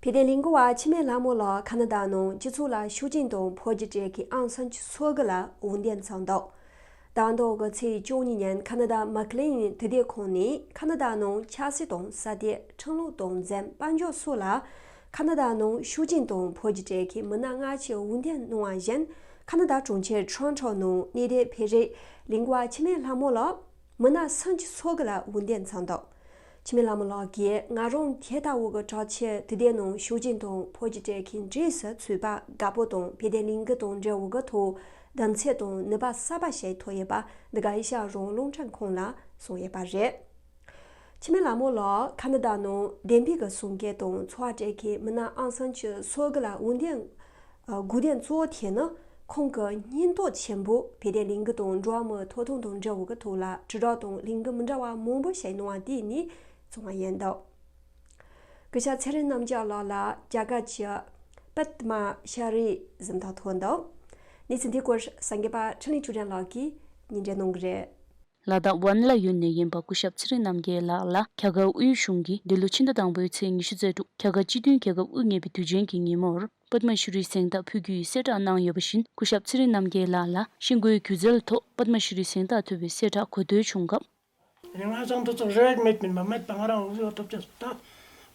བོད་དོན་ལས་འགུལ་བ་འཆི་མེད་ལྷ་མོ་ལགས་ཁ་ན་ཌ་ནང་སྤྱི་ཚོགས་ལ་ཤུགས་རྐྱེན་དང་འཕོ་འགྱུར་སྤྲད་མཁན་ཨང་སན་ཆི་སོ་གི་ལ་དབུགས་འདེད་མཚམས་འདུག་ཟླ་འདིའི་ཚེས་བཅུ་གཉིས་ཉིན་ཁ་ན་ཌ་མེག་ལེན་ཡོན་དུད་སྡེ་ཁང་ནས་ཁ་ན་ཌ་ནང་ཆབ་སྲིད་དང་སྲ་བརྟན། ཁྲིམས་ལུགས་དང་འཛིན་དཔལ་འབྱོར་སོགས་ལ་ཁ་ན་ཌ་ནང་ཤུགས་རྐྱེན་དང་འཕོ་འགྱུར་སྤྲད་མཁན་མི་སྣ་ལྔ་ཅིག་དབུགས་འདེད་གནང་བ་བཞིན། ཁ་ན་ཌ་གྲོང་ཁྱེར་ཊོ་རོན་ཊོ་ནང་གནས་སྡོད་བོད་རིགས་ལས་འགུལ་བ་འཆི་མེད་ལྷ་མོ་ལགས་མི་སྣ་སུམ་ཅུ་སོ་གི་ལ་དབུགས་འདེད་མཚམས་འདུག་འཆི་མེད་ལྷ་མོ་ལགས་ཀྱིས་ང་རང་དེ་ལྟ་བུ་གི་དྲག་ཆས་དུད་སྡེ་ནང་ཤུགས་རྐྱེན་དང་འཕོ་འགྱུར་སྤྲད་མཁན་གྲས་སུ་ཚུད་པ་དགའ་པོ་དང་། བོད་དོན་ལས་འགུལ་དང་འབྲེལ་བའི་ཐོག་གདེང་ཚོད་དང་ནུས་པ་གསར་པ་ཞིག་ཐོབ་ཡོད་པ་འདི་ག་ཨེ་ཤ་ཡ་རང་དབང་རླུང་འཕྲིན་ཁང་ལ་གསུངས་ཡོད་པ་རེད། འཆི་མེད་ལྷ་མོ་ལགས་ཁ་ན་ཌ་ནང་བདེན་པའི་གི་གསུང་སྐད་དང་ཚོར་བ་སྤྲད་མཁན་མི་སྣ་ཨང་སན་ཆི་སོ་གི་ལ་དབུགས་འདེད་དགོས་དོན་གཙོ་བོ་དེ་ནི་ཁོང་གི་སྙིང་སྟོབས་ཆེན་པོ་བོད་དོན་ལས་འགུལ་དང་འགྲོ་བ་མིའི་ཐོབ་ཐང་དང་འབྲེལ་བའི་ཐོག་ལ་དྲིལ་བསྒྲགས་དང་ལས་འགུལ་མི་འདྲ་བ་མང་པོ་ཞིག་གནང་བ་དེ་ནས་བྱུང་བ་ཡིན་འདུག་སྐུ་ཞབས་ཚེ་རིང་རྣམ་རྒྱལ་ལགས་ལ་རྒྱ་གར་གྱི་པདྨ་ཤྲི་གཟེངས་རྟགས་ཐོབ་འདུག་གནས་ཚུལ་འདིའི་སྐོར་གསར་འགོད་པ་འཕྲིན་ལས་ཆོས་སྒྲོན་ལགས་ཀྱིས་སྙན་སྒྲོན་གནང་གི་རེད། ལ་དྭགས་ཝན་ལ་ཡུལ་ནས་ཡིན་པ་སྐུ་ཞབས་ཚེ་རིང་རྣམ་རྒྱལ་ལགས་ལ་རྒྱ་གར་དབུས་གཞུང་གིས་འདི་ལོ་ཕྱི་ཟླ་དང་པོའི་ཚེས་ཉི་ཤུ་རྩ་དྲུག་རྒྱ་གར་སྤྱི་མཐུན་རྒྱལ་ཁབ་དབུ་བརྙེས་པའི་དུས་ཆེན་གྱི་ཉིན་མོར་པདྨ་ཤྲི་གཟེངས་རྟགས་ཕུལ་རྒྱུའི་གསལ་བསྒྲགས་གནང་ཡོད་པ་བཞིན། སྐུ་ཞབས་ཚེ་རིང་རྣམ་རྒྱལ་ལགས་ལ་ཤིང་བརྐོས་སྒྱུ་རྩལ་ཐོག་པདྨ་ཤྲི་གཟེངས་རྟགས་ཐོབ་པའི་གསལ་བསྒྲགས་གོ་ཐོས་བྱུང་སྐབས། ང་ཚང་དུ་ཚོགས་རེ་བ་མེད་མིན་པ་མེད་པ་ང་རང་འུ་ཚོ་ཐོབ་ཅེས་སུ་ད།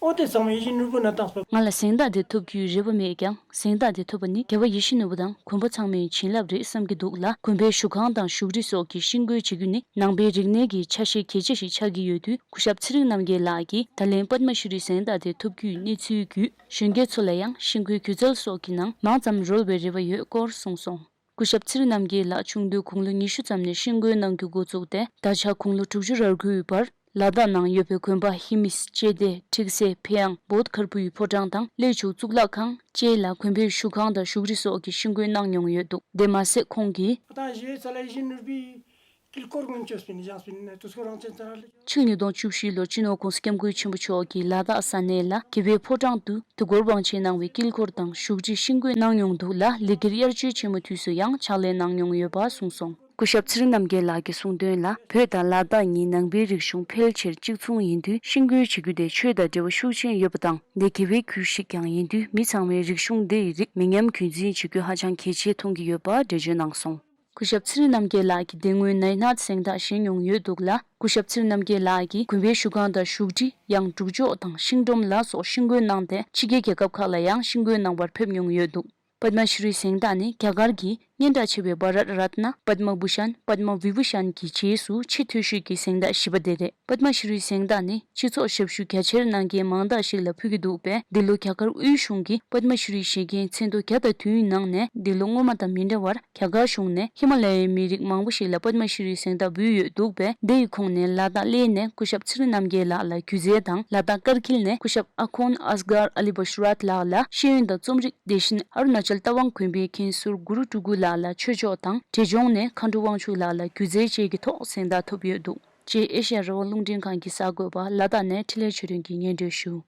འོ་དེ་ཚང་མ་ཡིད་བཞིན་ནོར་བུ་ན་བཏགས་པ། ང་ལ་གཟེངས་རྟགས་དེ་ཐོབ་རྒྱུའི་རེ་བ་མེད་ཀྱང་། གཟེངས་རྟགས་དེ་ཐོབ་པ་ནི་རྒྱལ་བ་ཡིད་བཞིན་ནོར་བུ་དང་གོན་པ་ཚང་མའི་བྱིན་རླབས་རེད་བསམ་གྱི་འདུག་ལ། དགོན་པའི་བཞུགས་ཁང་དང་བཞུགས་ཁྲི་སོགས་ཀྱི་ཤིང་བརྐོས་བྱེད་རྒྱུ་ནི་ནང་པའི་རིག་གནས་ཀྱི་ཆ་ཤས་གལ་ཆེ་ཞིག་ཆགས་ཀྱི་ཡོད་དུས། སྐུ་ཞབས་ཚེ་རིང་རྣམ་རྒྱལ་ལགས་ཀྱིས་ད་ལན་པདྨ་ཤྲི་གཟེངས་རྟགས་དེ་ཐོབ་རྒྱུའི་གནས་ཚུལ་བརྒྱུད། གཞོན་སྐྱེས་ཚོ་ལ་ཡང་ཤིང་བརྐོས་སྒྱུ་རྩལ་སོགས་ཀྱི་ནང་མང་ཙམ་རོལ་བའི་རེ་བ་ཡོད་སྐོར་གསུངས་སོང་། སྐུ་ཞབས་ཚེ་རིང་རྣམ་རྒྱལ་ལགས་ཆུང་དུས་དགུང་ལོ་ཉི་ཤུ་ཙམ་ནས་ཤིང་བརྐོས་གནང་རྒྱུ་འགོ་བཙུགས་ཏེ། ད་ཆ་དགུང་ལོ་དྲུག་ཅུ་རེ་དགུའི་བར་ལ་དྭགས་ནང་ཡོད་པའི་དགོན་པ་ཧེ་མིས། ལྕེ་བདེ། ཁྲིག་སེ། ཕེ་ཡང་། བོད་ཁར་བུའི་ཕོ་བྲང་དང་། གླེ་ཆུ་གཙུག་ལག་ཁང་བཅས་ལ་དགོན་པའི་བཞུགས་ཁང་དང་བཞུགས་ཁྲི་སོགས་ཀྱི་ཤིང་བརྐོས་གནང་མྱོང་ཡོད་འདུག་དེ་མ་ཟད་ཁོང་གིས། ད་གཞས་ཚ་ལ་ཡིད་བཞིན་ནོར་བུའི་དཀྱིལ་འཁོར་མངོན་སྤྱོད་སྤེལ་ནས་བཞག་སྤེལ་ནས་དུས་འཁོར་རང་བཙན་ཚར་ལ། ཆིང་ཉིས་སྟོང་བཅུ་བཞི་ལོར་སྤྱི་ནོར་༸གོང་ས་༸སྐྱབས་མགོན་ཆེན་པོ་མཆོག་གིས་ལ་དྭགས་ས་གནས་ལ་དགེ་བའི་ཕོ་བྲང་དུ་དུས་འཁོར་དབང་ཆེན་གནང་བའི་དཀྱིལ་འཁོར་དང་བཞུགས་ཁྲི་ཤིང་བརྐོས་གནང་མྱོང་འདུག་ལ། ལས་འགུལ་དབྱར་ཆོས་ཆེན་མོའི་དུས་སུ་ཡང་ཕྱག་ལས་གནང་མྱོང་ཡོད་པ་གསུངས་སོང་། སྐུ་ཞབས་ཚེ་རིང་རྣམ་རྒྱལ་ལགས་ཀྱིས་གསུངས་དོན་ལ། བོད་དང་ལ་དྭགས་གཉིས་ནང་པའི་རིག་གཞུང་ཕལ་ཆེར་གཅིག་མཚུངས་ཡིན་དུས། ཤིང་བརྐོས་བྱེད་རྒྱུ་དེ་ཆོས་དང་འབྲེལ་བ་ཤུགས་ཆེན་ཡོད་པ་དང་། འདི་དགེ་བའི་རྒྱུ་ཞིག་ཀྱང་ཡིན་དུས། མི་ཚང་མས་རིག་གཞུང་འདི་ཡི་རིགས་མི་ཉམས་རྒྱུན་འཛིན་བྱེད་རྒྱུ་ཧ་ཅང་གལ་ཆེ་མཐོང་གི་ཡོད་པ་འགྲེལ་བརྗོད་གནང་སོང་། སྐུ་ཞབས་ཚེ་རིང་རྣམ་རྒྱལ་ལགས་ཀྱིས་དེ་སྔོན་ནའི་ནཱཐ་གཟེངས་རྟགས་བཞེས་མྱོང་ཡོད་འདུག་ལ། སྐུ་ཞབས་ཚེ་རིང་རྣམ་རྒྱལ་ལགས་ཀྱིས་དགོན་པའི་བཞུགས་ཁང་དང་བཞུགས་ཁྲི། ཡང་སྒྲུབ་ཆོག་དང་ཤིང་སྒྲོམ་ལ་སོགས་ཤིང་བརྐོས་གནང་སྟེ། ཕྱི་རྒྱལ་རྒྱལ་ཁབ་ཁག་ལ་ཡང་ཤིང་བརྐོས་གནང་བར་ཕེབས་མྱོང་ཡོད་འདུག་པདྨ་ཤྲི་གཟེངས་རྟགས་ནི་རྒྱ་གར་གྱི་ སྙན་གྲགས་ཆེ་བའི་བྷ་རཏ་རཏ་ན། པདྨ་བྷུ་ཤན། པདྨ་བི་བྷུ་ཤན་གྱི་རྗེས་སུ་ཆེས་མཐོ་ཤོས་ཀྱི་གཟེངས་རྟགས་བཞི་པ་དེ་རེད། པདྨ་ཤྲི་གཟེངས་རྟགས་ནི་སྤྱི་ཚོགས་ཞབས་ཞུ་རྒྱ་ཆེར་གནང་མཁན་མང་དག་ཞིག་ལ་ཕུལ་གྱི་འདུག་པས། འདི་ལོ་རྒྱ་གར་དབུས་གཞུང་གིས་པདྨ་ཤྲི་བཞེས་མཁན་མཚན་ཐོ་བརྒྱ་དང་བདུན་ནང་ནས་འདི་ལོ་སྔོན་མ་དང་མི་འདྲ་བར། རྒྱ་གར་གཞུང་ནས་ཧི་མ་ལ་ཡའི་མི་རིགས་མང་པོ་ཞིག་ལ་པདྨ་ཤྲི་གཟེངས་རྟགས་འབུལ་ཡོད་འདུག་པས། འདི་ཡི་ཁོངས་ནས་ལ་དྭགས་གླེ་ནས་སྐུ་ཞབས་ཚེ་རིང་རྣམ་རྒྱལ་ལགས་ལ་སྒྱུ་རྩལ་དང་། ལ་དྭགས་ཀར་གིལ་ནས་སྐུ་ཞབས་ཨ་ཁོན་ཨས་གྷར་ཨ་ལི་བྷ་ཤུ་རཱད་ལགས་ལ་ཤེས་ཡོན་དང་རྩོམ་རིག་དེ་བཞིན་ཨ་རུ་ན་ཅལ་རྟ་དབང་དགོན་པའི་མཁན་ཟུར་གུ་རུ་སྤྲུལ་སྐུ་ལགས་ལ་ཆོས་ཕྱོགས་དང་། འབྲས་ལྗོངས་ནས་མཁའ་འགྲོ་དབང་ཕྱུག་ལགས་ལ་སྒྱུ་རྩལ་བཅས་ཀྱི་ཐོག་གཟེངས་རྟགས་ཐོབ་ཡོད་འདུག་ཅེས་ཨེ་ཤ་ཡ་རང་དབང་རླུང་འཕྲིན་ཁང་གི་གསར་འགོད་པ་ལ་དྭགས་ནས་འཕྲིན་ལས་ཆོས་སྒྲོན་གྱིས་སྙན་སྒྲོན་ཞུ།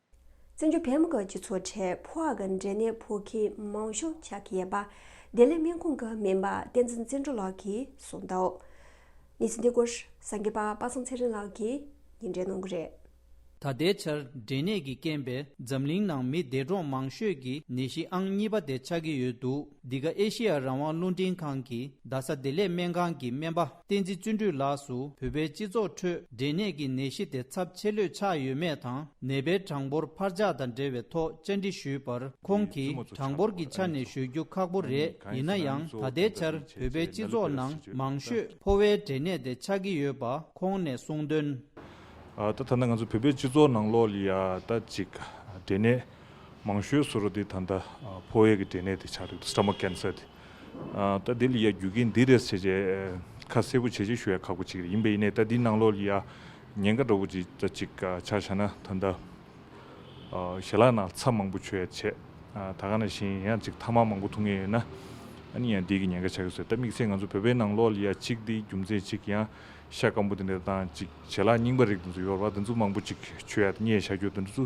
བཙན་བྱོལ་བོད་མི་དགའ་སྤྱི་ཚོགས་གྲས་ཕོ་བ་གི་འབྲས་ནད་ཕོག་མཁན་མང་ཤོས་ཆགས་ཀྱི་ཡོད་པ། བདེ་ལེགས་སྨན་ཁང་གི་སྨན་པ་བསྟན་འཛིན་བརྩོན་འགྲུས་ལགས་ཀྱིས་གསུངས་འདུག་གནས་ཚུལ་འདི་སྐོར་གསར་འགོད་པ་པ་སངས་ཚེ་རིང་ལགས་ཀྱིས་སྙན་སྒྲོན་གནང་གི་རེད། ད་ལྟའི་ཆར་འབྲས་ནད་ཀྱི་རྐྱེན་པས་འཛམ་གླིང་ནང་མི་འདས་གྲོངས་མང་ཤོས་ཀྱི་ནད་གཞི་ཨང་གཉིས་པ་དེ་ཆགས་ཀྱི་ཡོད་འདུག་འདི་ག་ཨེ་ཤེ་ཡ་རང་དབང་རླུང་འཕྲིན་ཁང་གི་རྡ་ས་བདེ་ལེགས་སྨན་ཁང་གི་སྨན་པ་བསྟན་འཛིན་བརྩོན་འགྲུས་ལགས་སུ། བོད་པའི་སྤྱི་ཚོགས་ཁྲོད་འབྲས་ནད་ཀྱི་ནད་གཞི་དེ་ཚབས་ཆེ་ལོས་ཆགས་ཡོད་མེད་དང་། ནད་པའི་གྲངས་འབོར་འཕར་ཆག་དང་འབྲེལ་བའི་ཐོག་བཅར་འདྲི་ཞུས་པར། ཁོང་གིས་གྲངས་འབོར་གྱི་ཆ་ནས་ཞུ་རྒྱུ་ཁག་པོ་རེད། ཡིན་ན་ཡང་། ད་ལྟའི་ཆར་བོད་པའི་སྤྱི་ཚོགས་ནང་མང་ཤོས་ཕོ་བའི་འབྲས་ནད་དེ་ཆགས་ཀྱི་ཡོད་པ་ཁོང་ནས་གསུངས་དོན། ཨ། ད་ད་ལྟ་ང་ཚོ་བོད་པའི་སྤྱི་ཚོགས་ནང་ལོགས་ལ་ཡ་ད་ཅིག་འབྲས་ནད་མང་ཤོས་བཟོ་འདྲ་དེ་ད་ལྟ་ཕོ་བའི་གི་འབྲས་ནད་དེ་ཆགས་འདུག stomach cancer་དེ། ཨ། ད་དེ་ལ་ཡ་རྒྱུ་རྐྱེན་འདི་རེད་ཟེར་བྱས་ཁ་གསལ་པོ་བྱས་བྱས་ཞུ་ཡ་ཁག་པོ་ཅིག་རེད། ཡིན་པ་ཡིན་ནའི་ད་འདི་ནང་ལོགས་ལ་ཡ་ཉེན་ཁ་འདྲ་པོ་ཅིག་ད་ཅིག་ཆ་བཞག་ན་ད་ལྟ། ཨ། ཞལ་ལག་ནང་ཚྭ་མང་པོ་མཆོད་ཡ་བྱས། ཨ། ད་ག་ནང་བཞིན་ཡང་ཅིག་ཐ་མག་མང་པོ་འཐུང་མཁན་ཡོད་ན། ཨ་ནི་ཡང་འདི་གི་ཉེན་ཁ་ཆགས་ཀྱི་ཟེར། ད་དམིགས་བསལ་ང་ཚོ་བོད་པའི་ནང་ལོགས་ལ་ཡ་གཅིག་འདི་རྒྱུ་མཚན་གཅིག་ཡང་ཤ་སྐམ་པོ་དེ་འདྲ་དང་ཅིག་ཞལ་ལག་རྙིང་པ་རིགས་དེ་ཚོ་ཡོད་རེད་པ། དེ་ཚོ་མང་པོ་ཅིག་མཆོད་ཡ་དང་བསྙལ་བཞག་རྒྱུ་དེ་ཚོ་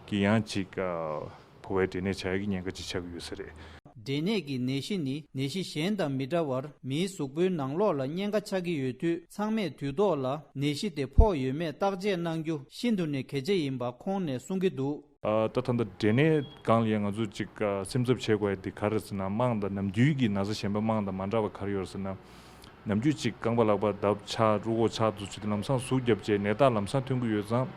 གི་ཡང་ཅིག་ཨ། ཕོ་བའི་འབྲས་ནད་ཆགས་ཡ་གི་ཉེན་ཁ་ཅིག་ཆགས་ཀྱི་ཡོད་ས་རེད། འབྲས་ནད་ཀྱི་ནད་གཞི་ནི་ནད་གཞི་གཞན་དང་མི་འདྲ་བར་མིའི་གཟུགས་པོའི་ནང་ལོགས་ལ་གཉན་ཁ་ཆགས་ཀྱི་ཡོད་དུས། ཚང་མས་དུས་ཐོག་ལ་ནད་གཞི་དེ་ཕོག་ཡོད་མེད་བརྟག་དཔྱད་གནང་རྒྱུ་ཤིན་ཏུ་ནས་གལ་ཆེ་ཡིན་པ་ཁོང་ནས་གསུང་གི་འདུག་ཨ། ད་ད་ལྟ་འབྲས་ནད་སྒང་ལ་ཡང་ང་ཚོ་ཅིག་ཨ། སེམས་འཚབ་བྱེད་དགོས་ཡ་དེ་ག་རེ་ཟེར་ན། དམངས་དང་ནམ་རྒྱུན་གྱི་ན་ཚ་གཞན་པ་དམངས་དང་མ་འདྲ་བ་ག་རེ་ཡོད་རེད་ཟེར་ན། ནམ་རྒྱུན་ཅིག་རྐང་པ་ལག་པ་བརྡབ་ཆག་རུས་ཁོག་ཆག་དུས་ཚོད་དེ་ལམ་སང་ཟུག་བརྒྱབ་བྱས་ནད་རྟགས་ལམ་སང་ཐོན་གྱི་ཡོད་ཙང་།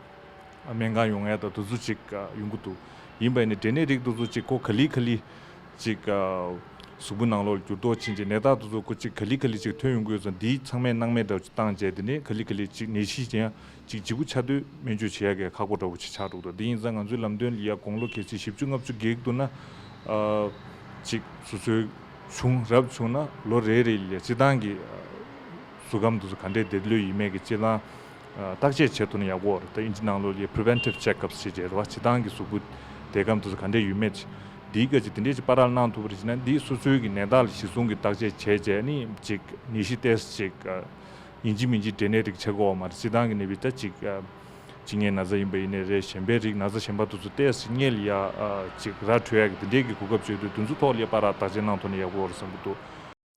ཨ། སྨན་ཁང་ཡོང་ཡ་དང་དུས་ཚོད་ཅིག་ཨ། ཡོང་གི་འདུག་ཡིན་པ་ཡིན་ནའི་འབྲས་ནད་རིགས་དེ་ཚོ་ཅིག་ཁོ་ག་ལེ་ག་ལེ་ཅིག་ཨ། གཟུགས་པོ་ནང་ལོགས་ལ་འགྱུར་ལྡོག་ཕྱིན་བྱས་ནད་རྟགས་དེ་ཚོ་ཁོ་ཅིག་ག་ལེ་ག་ལེ་ཅིག་ཐོན་ཡོང་གི་ཡོད་ཙང་། འདིའི་ཚང་མས་སྣང་མེད་འདྲ་བོ་ཅིག་བཏང་བྱས། དེ་ནས་ག་ལེ་ག་ལེ་ཅིག་ནད་གཞི་ཅན་ཅིག་ལྗིད་པོ་ཆགས་དུས་སྨན་བཅོས་བྱེད་ཡ་གི་ཁག་པོ་འདྲ་བོ་ཅིག་ཆགས་འགྲོ་གི་འདུག་དེ་ཡིན་ཙང་ང་ཚོའི་ལམ་སྟོན་ལ་ཡ་དགུང་ལོ་གལ་སྲིད་བཞི་བཅུ་ལྔ་བཅུ་བརྒལ་འདུག་ན། ཨ། ཅིག་སོ་སོའི་གཞུང་རབ་བྱུང་ན་ལོ་རེ་རེ་ལ་སྤྱིར་བཏང་གི་གཟུགས་ཁམས་དེ་ཚོ་ག་འདྲས་བདེ་ལོས་ཡིན་མེད་ཀྱི་སྤྱིར་བཏང་བརྟག་དཔྱད་བྱེད་ཐུབ་ན་ཡག་པོ་རེད། ད་ཨིན་ཇི་ནང་ལོགས་ལ་preventive checkups་ཞེས་བྱས་རེད་བ། སྤྱིར་བཏང་གི་གཟུགས་པོ་བདེ་ཁམས་དེ་ཚོ་ག་འདྲས་ཡོད་མེད་འདིའི་སྐད་ཆ་དེ་འདྲས་ཅིག་པར་ར་གནང་ཐུབ་པ་རེད་ཅེ་ན། འདིས་སོ་སོའི་གི་ནད་རྟགས་ལ་གཞི་བཟུང་གི་བརྟག་དཔྱད་བྱས་བྱས་ནི་ཅིག་ནད་གཞི་ཏོག་ཙམ་ཅིག་ཡིན་གཅིག་མིན་གཅིག་འབྲས་ནད་རིགས་ཆགས་ཀྱི་ཡོད་མ་རེད། སྤྱིར་བཏང་གི་ནད་པའི་ད་ཅིག་གཅིན་སྙི་ན་ཚ་ཡིན་པ་ཡིན་ནའི་རེད། གཞན་པའི་རིགས་ན་ཚ་གཞན་པ་དེ་ཚོ་ཏོག་ཙམ་སྔོན་ལ་ཡ་ཅིག་ར་འཕྲོད་ཡ་གི་དེ་འདྲའི་གི་གོ་སྐབས་བྱུང་དུས་དེ་ཚོ་ཐོག་ལ་ཡ་པར་ར་བརྟག་དཔྱད་གནང་ཐུབ་ན་ཡག་པོ་རེད་བསམ་གྱི་འདུག་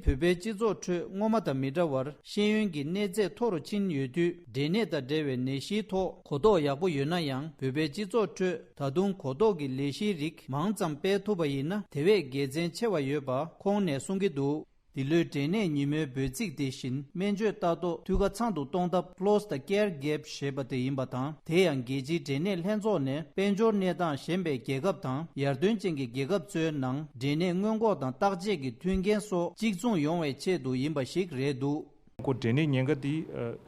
བོད་པའི་སྤྱི་ཚོགས་ཁྲོད་སྔོན་མ་དང་མི་འདྲ་བར་ཤེས་ཡོན་གྱི་གནས་ཚད་མཐོ་རུ་ཕྱིན་ཡོད་དུས། འབྲས་ནད་དང་འབྲེལ་བའི་ནད་གཞིའི་ཐོག་གོ་རྟོགས་ཡག་པོ་ཡོད་ན་ཡང་། བོད་པའི་སྤྱི་ཚོགས་ཁྲོད་ད་དུང་གོ་རྟོགས་ཀྱི་ལས་གཞིའི་རིགས་མང་ཙམ་སྤེལ་ཐུབ་པ་ཡིན་ན་དེ་བས་དགེ་མཚན་ཆེ་བ་ཡོད་པ་ཁོང་ནས་གསུང་གི་འདུག་འདི་ལོའི་འབྲས་ནད་ཉིན་མོའི་འབོད་ཚིག་དེ་བཞིན་སྨན་བཅོས་ལྟ་རྟོག་འཐུས་ཀ་ཚང་དུ་གཏོང་ཐབས་Close the Care Gap ཞེས་པ་དེ་ཡིན་པ་དང་། དེ་ཡང་རྒྱལ་སྤྱིའི་འབྲས་ནད་ལྷན་ཚོགས་ནས་དཔལ་འབྱོར་གནས་སྟངས་ཞན་པའི་རྒྱལ་ཁབ་དང་ཡར་ཐོན་ཅན་གྱི་རྒྱལ་ཁབ་ཚོའི་ནང་འབྲས་ནད་སྔོན་འགོག་དང་བརྟག་དཔྱད་ཀྱི་མཐུན་རྐྱེན་སོགས་གཅིག་མཚུངས་ཡོང་བའི་ཆེད་དུ་ཡིན་པ་ཞིག་རེད་འདུག་ཁོ་འབྲས་ནད་ཉེན་ཁ་དེ་ཨ།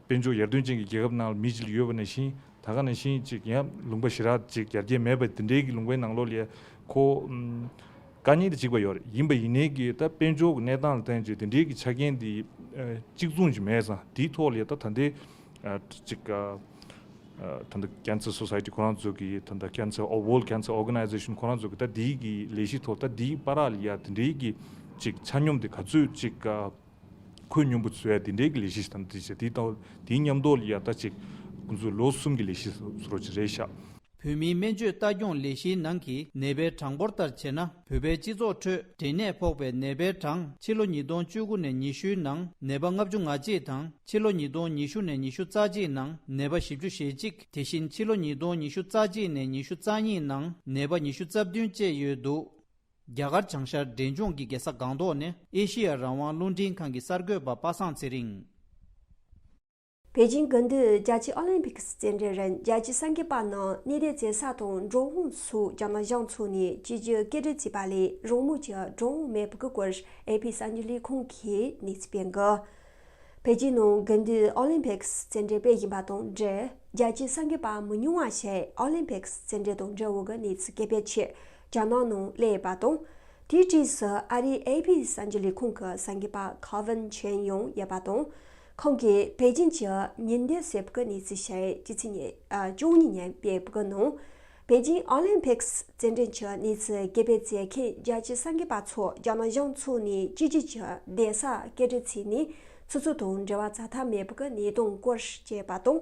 དཔལ་འབྱོར་ཡར་ཐོན་ཅན་གྱི་རྒྱལ་ཁབ་ནང་ལ་མི་གཅིག་ལ་ཡོད་པ་ནང་བཞིན། ད་ག་ནང་བཞིན་ཅིག་ཡང་ལུང་པ་ཞེ་དྲག་ཅིག་ཡར་རྒྱས་མེད་པ་དེ་འདྲའི་གི་ལུང་པའི་ནང་ལོགས་ལ་ཁོ་ཨམ། དཀའ་ངལ་དེ་གཅིག་པ་ཡོད་རེད། ཡིན་པ་ཡིན་ནའི་གི་ད་དཔལ་འབྱོར་གྱི་གནས་སྟངས་ལ་བརྟེན་བྱས་དེ་འདྲའི་གི་ཆ་རྐྱེན་དེ་ཨ། གཅིག་མཚུངས་ཅིག་མེད་ཙང་། དེའི་ཐོག་ལ་ད་ད་ལྟའི་ཨ། ཅིག་ཨ། ད་ལྟ་Cancer Society ཁོ་རང་ཚོ་གི་ད་ལྟ་Cancer World Cancer Organization ཁོ་རང་ཚོ་གི་ད་དེའི་གི་ལས་གཞི་ཐོག་ད་དེའི་བར་ལ་ཡ་དེ་འདྲའི་གི་ཅིག་ཆ་སྙོམས་དེ་ག་ཚོད་ཅིག་ཨ། ཁོད་སྙོམས་པོ་བཟོ་ཡ་དེ་འདྲའི་གི་ལས་གཞི་ཞིག་དང་དེ་བྱས་དེའི་ཐོག་དེའི་མཉམ་དུ་ལ་ཡ་ད་ཅིག་ཁོང་ཚོའི་ལོ་གསུམ་གི་ལས་གཞི་བཟོ་རོགས་ཅིག་རེད་ཤག་བོད་མིའི་སྨན་བཅོས་ལྟ་སྐྱོང་ལས་གཞིའི་ནང་གི་ནད་པའི་གྲངས་འབོར་ལྟར་བྱས་ན། བོད་པའི་སྤྱི་ཚོགས་ཁྲོད་འབྲས་ནད་ཕོག་པའི་ནད་པའི་གྲངས་ཕྱི་ལོ་ཉིས་སྟོང་བཅུ་དགུ་ནས་ཉི་ཤུའི་ནང་ནད་པ་ལྔ་བཅུ་ང་གཅིག་དང་། ཕྱི་ལོ་ཉིས་སྟོང་ཉི་ཤུ་ནས་ཉི་ཤུ་རྩ་གཅིག་ནང་ནད་པ་བཞི་བཅུ་ཞེ་གཅིག་དེ་བཞིན་ཕྱི་ལོ་ཉིས་སྟོང་ཉི་ཤུ་རྩ་གཅིག་ནས་ཉི་ཤུ་རྩ་གཉིས་ནང་ནད་པ་ཉི་ཤུ་རྩ་བདུན་བཅས་ཡོད་འདུག་རྒྱ་གར་བྱང་ཤར་འབྲས་ལྗོངས་ཀྱི་རྒྱལ་ས་སྒང་ཏོག་ནས་ཨེ་ཤེ་ཡ་རང་དབང་རླུང་འཕྲིན་ཁང་གི་གསར་འགོད་པ་པ་སངས་ཚེ་རིང་། པེ་ཅིང་དགུན་དུས་རྒྱལ་སྤྱིའི་ཨོ་ལིམ་པིག་རྩེད་འགྲན་རིང་རྒྱལ་སྤྱིའི་གསར་འགོད་པ་རྣམས་གནས་སྡོད་མཛད་ས་དང་འགྲོ་འོང་སོགས་རྒྱ་ནག་གཞུང་ཕྱོགས་ནས་བཅོས་བསྒྱུར་སྐད་སྒྲིག་བྱས་པ་ལས་རང་མོས་ཀྱི་འགྲོ་འོང་མེད་པ་གི་སྐོར་ཨེ་པི་གསར་འགྱུར་ལས་ཁང་གིས་གནས་ཚུལ་སྤེལ་འདུག་པེ་ཅིང་ནང་དགུན་དུས་ཨོ་ལིམ་པིག་རྩེད་འགྲན་སྤེལ་བཞིན་པ་དང་འབྲེལ་རྒྱལ་སྤྱིའི་གསར་འགོད་པ་མི་ཉུང་བ་ཞིག་ཨོ་ལིམ་པིག་རྩེད་འགྲན་དང་འབྲེལ་བའི་གནས་ཚུལ་སྐད་སྤེལ་ཆེད་རྒྱ་ནག་ནང་སླེབས་ཡོད་པ་དང་། དེའི་རྗེས་སུ་ཨ་རིའི་ཨེ་པི་གསར་འགྱུར་ལས་ཁང་གི་གསར་འགོད་པ་ཁ་ཝིན་ཆན་ཡང་ཡོད་པ་དང་། ཁོང་གིས་པེ་ཅིང་གི་ཉིན་བདུན་ཟེར་བའི་གནས་ཚུལ་ཞིག་སྤྱི་ཚེས་ཉི་ཨ་བཅུ་གཉིས་ཉིན་སྤེལ་བའི་ནང་། པེ་ཅིང་ཨོ་ལིམ་པིག་རྩེད་འགྲན་གྱི་གནས་ཚུལ་སྐད་སྤེལ་མཛད་མཁན་རྒྱལ་སྤྱིའི་གསར་འགོད་པ་ཚོ་རྒྱ་ནག་གཞུང་ཕྱོགས་ནས་བཅོས་བསྒྱུར་གྱི་གདན་ས་སྐད་སྒྲིག་བྱས་ནས་ཆུ་ཚོད་དང་འབྲེལ་བ་བྱ་ཐབས་མེད་པའི་གནས་སྟངས་སྐོར་བཤད་པ་དང་།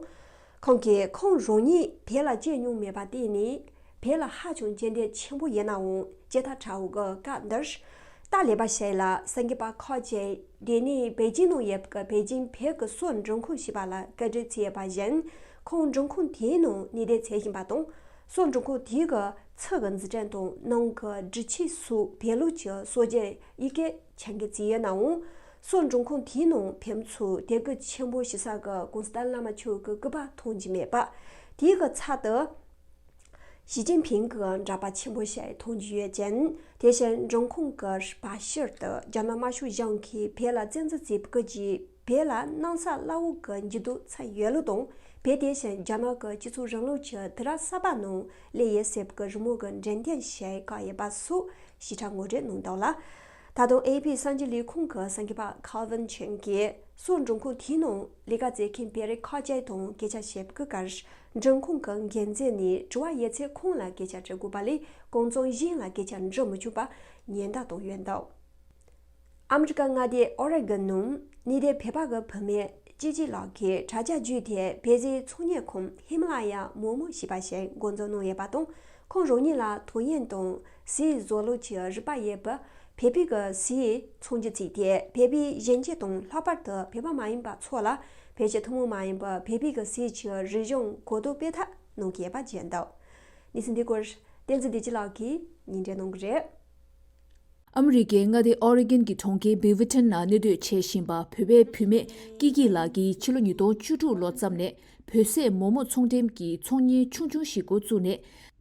ཁོང་གིས་ཁོང་རང་ཉིད་བོད་ལ་སྐྱེས་མྱོང་མེད་པར་བརྟེན་ནས་བོད་ལ་ཧ་ཅང་རྒྱུས་མངའ་ཆེན་པོ་ཡིན་ནའང་ཇི་ལྟར་དྲག་འོང་གི་སྐབས་འདིར། ད་ལས་པ་ཞིག་ལ་གསར་འགོད་པ་ཁག་ཅིག་དེ་ནས་པེ་ཅིང་ནང་ཡོད་པའི་པེ་ཅིང་བོད་ཀྱི་སོག་འབྲི་ཁང་ཞེས་པ་ལ་བཀོད་སྒྲིག་བྱས་ཡོད་པ་བཞིན། ཁོང་འབྲི་ཁང་དེའི་ནང་གནས་སྡོད་བྱེད་བཞིན་པ་དང་། སོག་འབྲི་ཁང་དེའི་གི་ཚུལ་གྱི་འཛིན་གྲྭ་དང་ནང་གི་སྒྲིག་ཆས་སོགས་བོད་ལུགས་ཀྱི་སྲོལ་རྒྱུན་ཡི་གེ་ཆེད་འགེལ་བྱས་ཡོད་ནའང་། སོག་འབྲི་ཁང་དེའི་ནང་ཕེབས་མཚམས་དད་གུས་ཆེན་པོ་ཞུ་ས་གི་གོང་ས་ཏཱ་ལའི་བླ་མ་མཆོག་གི་སྐུ་པར་མཐོང་རྒྱུ་མེད་པ། དེའི་གི་ཚབ་ཏུ། ཞི་ཅིན་ཕིང་གི་འདྲ་པར་ཆེན་པོ་ཞིག་མཐོང་རྒྱུ་ཡོད་ཅིང་། དེ་བཞིན་འབྲི་ཁང་གི་བར་ཤུལ་དུ་རྒྱ་ནག་དམར་ཤོག་གཞུང་གིས་བོད་ལ་བཙན་འཛུལ་བྱས་པའི་རྗེས་བོད་ལ་གནམ་ས་བླ་འོག་གི་འགྱུར་ལྡོག་ཚུད་ཡོད་ལུགས་དང་། བོད་དེ་བཞིན་རྒྱ་ནག་གི་སྤྱི་ཚོགས་རིང་ལུགས་ཀྱི་དུས་རབས་གསར་པ་ནང་སླེབས་ཡོད་ཟེར་བའི་རི་མོ་གི་འགྲེམས་སྟོན་ཞིག་བཀོད་ཡོད་པ་སོགས་ཞིབ་ཕྲ་ངོ་སྤྲོད་གནང་འདུག་ལ། ད་དུང་ཨེ་པི་གསར་འགྱུར་ལས་ཁང་གི་གསར་འགོད་པ་ཁ་ཝིན་ཆན་གྱིས་སོག་འབྲི་ཁང་དེའི་ནང་ལས་ཀ་བྱེད་མཁན་བོད་རིགས་ཁག་ཅིག་དང་སྐད་ཆ་བཤད་པའི་སྐབས། འབྲི་ཁང་གི་འགན་འཛིན་ནས་དྲི་བ་ཡོད་ཚད་ཁོང་ལ་སྐད་ཆ་དྲི་དགོས་པ་ལས་གང་ཚང་གཞན་ལ་སྐད་ཆ་འདྲི་མི་ཆོག་པ་ཉེན་བརྡ་བཏང་ཡོད་འདུག་ཨ་མི་རི་ཀ་མངའ་སྡེ་ཨོ་རེ་གོན་ནང་གནས་སྡོད་བོད་པ་གི་བུད་མེད་ཀྱི་ཀྱི་ལགས་ཀྱིས་དྲ་རྒྱ་བརྒྱུད་དེ་བོད་ཟས་ཚོང་གཉེར་ཁང་ཧི་མ་ལ་ཡ་མོག་མོག་ཞེས་པ་ཞིག་འགོ་འཛུགས་གནང་ཡོད་པ་དང་། ཁོང་རང་ཉིད་ལ་ཐོ་ཡན་དང་ཟས་བཟོ་ལུགས་ཀྱི་རིག་པ་ཡོད་པ། བོད་པའི་གི་ཟས་ཚོང་རྒྱུ་བྱས་ཏེ་བོད་པའི་གཞོན་སྐྱེས་དང་ལྷག་པར་དུ་བོད་པ་མ་ཡིན་པ་ཚོ་ལ་བོད་ཀྱི་ཐུན་མོང་མ་ཡིན་པ་བོད་པའི་གི་ཟས་ཀྱི་རིག་གཞུང་གོ་རྟོགས་སྤེལ་ཐབས་གནང་གི་ཡོད་པ་བརྗོད་འདུག་གནས་ཚུལ་འདི་སྐོར་བསྟན་འཛིན་བདེ་སྐྱིད་ལགས་ཀྱིས་སྙན་སྒྲོན་གནང་གི་རེད། ཨ་མི་རི་ཀའི་མངའ་སྡེ་ཨོ་རེ་གོན་གྱི་གྲོང་ཁྱེར་བྷི་ཝི་ཊོན་ནང་གནས་སྡོད་བྱེད་བཞིན་པ་བོད་པའི་བུད་མེད་ཀི་ཀི་ལགས་ཀྱིས་ཕྱི་ལོ་ཉིས་སྟོང་བཅུ་དྲུག་ལོ་ཙམ་ནས་བོད་ཟས་མོག་མོག་ཚོང་འགྲེམས་ཀྱི་ཚོང་གཉེར་ཆུང་ཆུང་ཞིག་འགོ་བཙུགས་ནས།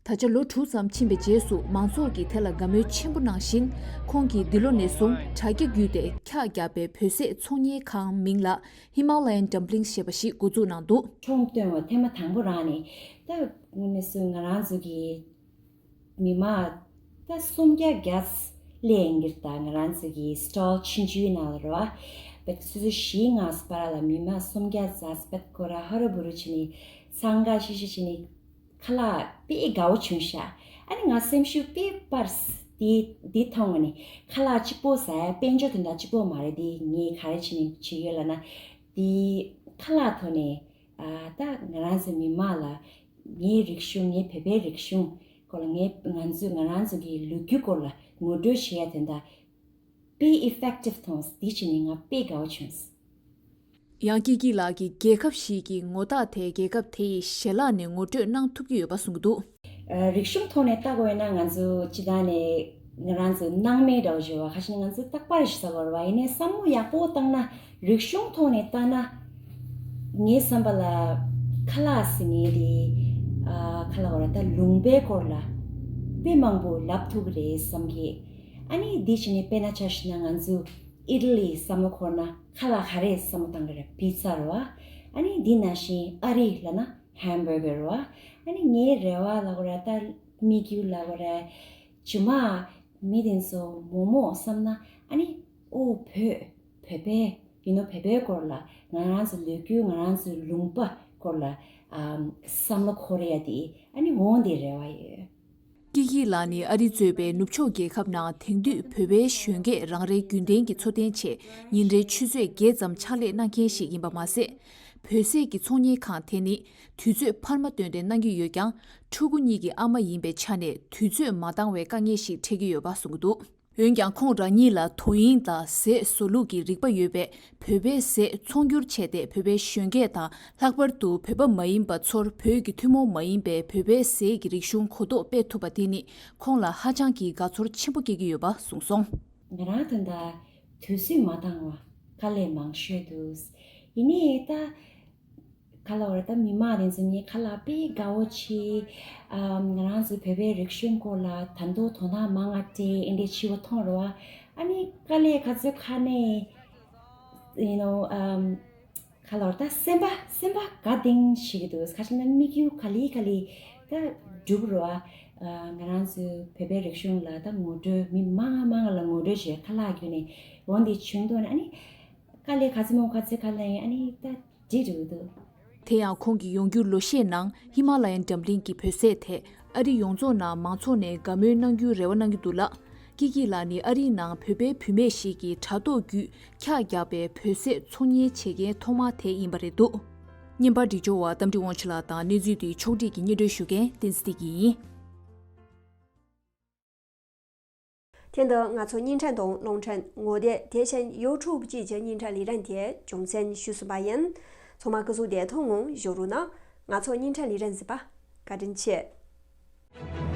ད་ཆ་ལོ་དྲུག་ཙམ་ཕྱིན་པའི་རྗེས་སུ་མང་ཚོགས་ཀྱིས་དེ་ལ་དགའ་མོས་ཆེན་པོ་གནང་བཞིན། ཁོང་གིས་འདི་ལོ་ནས་བཟུང་དྲ་རྒྱ་བརྒྱུད་དེ་ཁྱབ་བསྒྲགས་པའི་བོད་ཟས་ཚོང་གཉེར་ཁང་མིང་ལ་Himalayan Dumplings ཞེས་པ་ཞིག་འགོ་འཛུགས་གནང་འདུག་ཁྲོམ་སྟོན་པ་ཐེངས་མ་དང་པོ་རང་ནས་ད་དངོས་གནས་སུ་ང་རང་ཚོ་གི་མི་མང་ད་སུམ་བརྒྱ་བརྒྱད་སླེབས་ཡིན་གྱི་རེད། ད་ང་རང་ཚོ་གི་སི་ཊོལ་ཆུང་ཆུང་ནང་ལ་རེད་བ། བེད་སོ་སོ་བཞི་ལྔ་སི་བར་ལ་མི་མང་སུམ་བརྒྱ་ཙམ་བེད་ཁོ་ར་ཧ་རུ་བུ་རུ་བྱས་ནས་འཚང་ཁ་ཤིག་ཤིག་བྱས་ནས་ཁ་ལག་དཔེ་དགའ་བོ་བྱུང་ཤག་ཨ་ནི་ང་སེམས་ཤུགས་དཔེ་སྤར། དེ་དེ་མཐོང་ནས་ཁ་ལག་གཅིག་པོ་ཟ་ཡ་དཔལ་འབྱོར་དེ་འདྲ་གཅིག་པོ་མ་རེད། དེ་ངས་ག་རེ་བྱས་ནས་བྱས་ཡོད་ལབ་ན། དེ་ཁ་ལག་ཐོག་ནས་ཨ་ད་ང་རང་ཚོ་མི་མང་ལ་ངའི་རིག་གཞུང་། ངའི་བོད་པའི་རིག་གཞུང་སྐོར་ལ། ངའི་ང་ཚོ་ང་རང་ཚོ་གི་ལོ་རྒྱུས་སྐོར་ལ་ངོ་སྤྲོད་བྱེད་ཡ་དེ་འདྲ་དཔེ་ཨི་ཕེག་ཊིབ་མཐོང་། དེ་བྱས་ནས་ང་དཔེ་དགའ་བོ་བྱུང་། ཡང་ཀི་ཀི་ལགས་ཀྱིས་རྒྱལ་ཁབ་ཞིག་གི་ངོ་རྟགས་དེ་རྒྱལ་ཁབ་དེ་ཡི་ཞལ་ལག་ནས་ངོ་སྤྲོད་གནང་ཐུབ་ཀྱི་ཡོད་པ་གསུངས་ཀྱི་འདུག་ཨ། རིག་གཞུང་ཐོག་ནས་བལྟ་དགོས་ན་ང་ཚོ་སྤྱིར་བཏང་ནས་ང་རང་ཚོ་སྣང་མེད་འདྲ་བོ་ཞིག་རེད་བ། ཁ་ཤས་ང་ཚོ་རྟག་པར་ཞིག་ཟ་དགོས་རེད་བ། ཡིན་ནའི་བསམ་བློ་ཡག་པོ་བཏང་ན། རིག་གཞུང་ཐོག་ནས་བལྟ་ན། ངའི་བསམ་པ་ལ་ཁ་ལག་ཟེར་མཁན་དེ། ཨ། ཁ་ལག་རེད་ད། ལུང་པའི་སྐོར་ལ་དཔེ་མང་པོ་ལབ་ཐུབ་ཀྱི་རེད་བསམ་གི། ཨ་ནི་འདི་བྱས་ནས་དཔེར་ན་ཆ་བཞག་ན་ང་ཚོ་ཨི་ཏ་ལི་བསམ་བློ་འཁོར་ན། ཁ་ལག་ག་རེ་བསམ་བློ་བཏང་གི་རེད། པི་ཛ་རེད་བ། ཨ་ནི་འདི་ནང་བཞིན་ཨ་རི་ལབ་ན་ཧེམ་བྷར་གར་རེད་བ། ཨ་ནི་ངའི་རེ་བ་ལབ་དགོས་རེད་ད། སྨིག་རྒྱུ་ལབ་དགོས་རེད། རྗེས་མ་མི་དེ་ཚོ་མོག་མོག་བསམ་ན། ཨ་ནི་ཨོ་བོད། བོད་པའི། ཡུ་ནོ། བོད་པའི་སྐོར་ལ། ང་རང་ཚོ་ལོ་རྒྱུས། ང་རང་ཚོའི་ལུང་པ་སྐོར་ལ། ཨམ། བསམ་བློ་འཁོར་ཡ་དེ། ཨ་ནི་འོང་དེ་རེ་བ་ཡོད། ཀི་ཀི་ལགས་ནི་ཨ་རི་གཙོས་པའི་ནུབ་ཕྱོགས་རྒྱལ་ཁབ་ནང་དེང་དུས་བོད་པའི་གཞོན་སྐྱེས་རང་རེའི་རྒྱུན་ལྡན་གྱི་འཚོ་རྟེན་ཆེད་ཉིན་རེའི་ཆུ་ཚོད་བརྒྱད་ཙམ་ཕྱག་ལས་གནང་མཁན་ཞིག་ཡིན་པ་མ་ཟད། བོད་ཟས་ཀྱི་ཚོང་གཉེར་ཁང་དེ་ནི་དུས་ཚོད་འཕར་མ་སྟོན་ཏེ་གནང་གི་ཡོད་ཀྱང་། ཕྲུ་གུ་གཉིས་ཀྱི་ཨ་མ་ཡིན་པའི་ཆ་ནས་དུས་ཚོད་མ་འདང་བའི་དཀའ་ངལ་ཞིག་འཕྲད་ཀྱི་ཡོད་པ་གསུངས་ཀྱི་འདུག་འོན་ཀྱང་། ཁོང་རང་ཉིད་ལ་དོ་དབྱིངས་དང་ཟས་བཟོ་ལུགས་ཀྱི་རིག་པ་ཡོད་པས། བོད་པའི་ཟས་ཚོང་སྒྱུར་བྱས་ཏེ། བོད་པའི་གཞོན་སྐྱེས་དང་། ལྷག་པར་དུ་བོད་པ་མ་ཡིན་པ་ཚོར་བོད་ཀྱི་ཐུན་མོང་མ་ཡིན་པའི་བོད་པའི་ཟས་ཀྱི་རིག་གཞུང་གོ་རྟོགས་སྤེལ་ཐུབ་པ་དེ་ནི་ཁོང་ལ་ཧ་ཅང་གི་དགའ་ཚོར་ཆེན་པོ་སྐྱེ་གི་ཡོད་པ་གསུངས་སོང་། ང་རང་དོན་དག་དུས་ཚོད་མ་འདང་བ་དཀའ་ལས་མང་ཤོས་འདུག་ཡིན་ནའི་ད། ག་ལ་བར་ད་མི་མང་དེ་ཚོ་ངའི་ཁ་ལག་དཔེ་དགའ་བོ་བྱེད། ཨམ་ང་རང་ཚོའི་བོད་པའི་རིག་གཞུང་སྐོར་ལ་ད་དུང་དོ་སྣང་མང་ང་སྤྲད་ཨེ་འདྲས་བྱེད་པ་མཐོང་རོགས་ཨ། ཨ་ནི་དཀའ་ལས་ག་ཚོད་ཁ་ནས་you know ཨམ་ག་ལ་བར་ད་སེམས་པ་སེམས་པ་དགའ་ལྡན་ཞིག་འདུག་ཁ་ཤས་ན་དམིགས་ཡུལ་ག་ལེ་ག་ལེ་ད་འགྲུབ་རོགས་ཨ། ང་རང་ཚོའི་བོད་པའི་རིག་གཞུང་ལ་ད་ངོ་སྤྲོད་མི་མང་ང་མང་ང་ལ་ངོ་སྤྲོད་བྱས་ཁ་ལག་བརྒྱུད་ནས་འོང་དེ་བྱུང་འདུག་ན་ཨ་ནི་དཀའ་ལས་ག་ཚོད་མང་ག་ཚོད་ཁ་ལ་ཡིན་ཨ་ནི་ད་འགྲིག་འགྲོ་གི་འདུག་དེ་ཡང་ཁོང་གིས་ཡོང་རྒྱུ་ལོ་ཤས་ནང་ཧི་མ་ལ་ཡན་འགྲམ་གླིང་གི་བོད་ཟས་ཐད་ཨ་རི་ཡོངས་རྫོགས་ནང་མང་ཚོགས་ནས་དགའ་མོས་གནང་རྒྱུའི་རེ་བ་གནང་གི་འདུག་ལ། ཀི་ཀི་ལགས་ནི་ཨ་རིའི་ནང་བོད་པའི་བུད་མེད་ཞིག་གིས་དྲ་ཐོག་བརྒྱུད་ཁྱག་བརྒྱབ་པའི་བོད་ཟས་ཚོང་གཉེར་བྱེད་མཁན་ཐོག་མ་དེ་ཡིན་པ་རེད་འདུག་བརྙན་པར་སྒྲིག་སྦྱོར་བ་རྟ་མགྲིན་དབང་ཕྱུག་ལགས་དང་གནས་ཚུལ་འདི་ཕྱོགས་སྒྲིག་གིས་སྙན་སྒྲོན་ཞུ་མཁན་བསྟན་འཛིན་བདེ་སྐྱིད་ཡིན། དེ་འདི་ང་ཚོ་སྙན་འཕྲིན་དང་རླུང་འཕྲིན་ངོ་དེབ་དེ་བཞིན་ཡུ་ཊུབ་བཅས་ཀྱི་སྙན་འཕྲིན་ལས་རིམ་དེ་རྒྱུ་མཚན་ཞུས་ཟིན་པ་ཡིན། ཚང་མ་སྐུ་གཟུགས་བདེ་ཐང་ངང་བཞུགས་རོགས་གནང་། ང་ཚོ་སྙན་འཕྲིན་ལས་རིམ་གཟིགས་པ་བཀའ་དྲིན་ཆེ།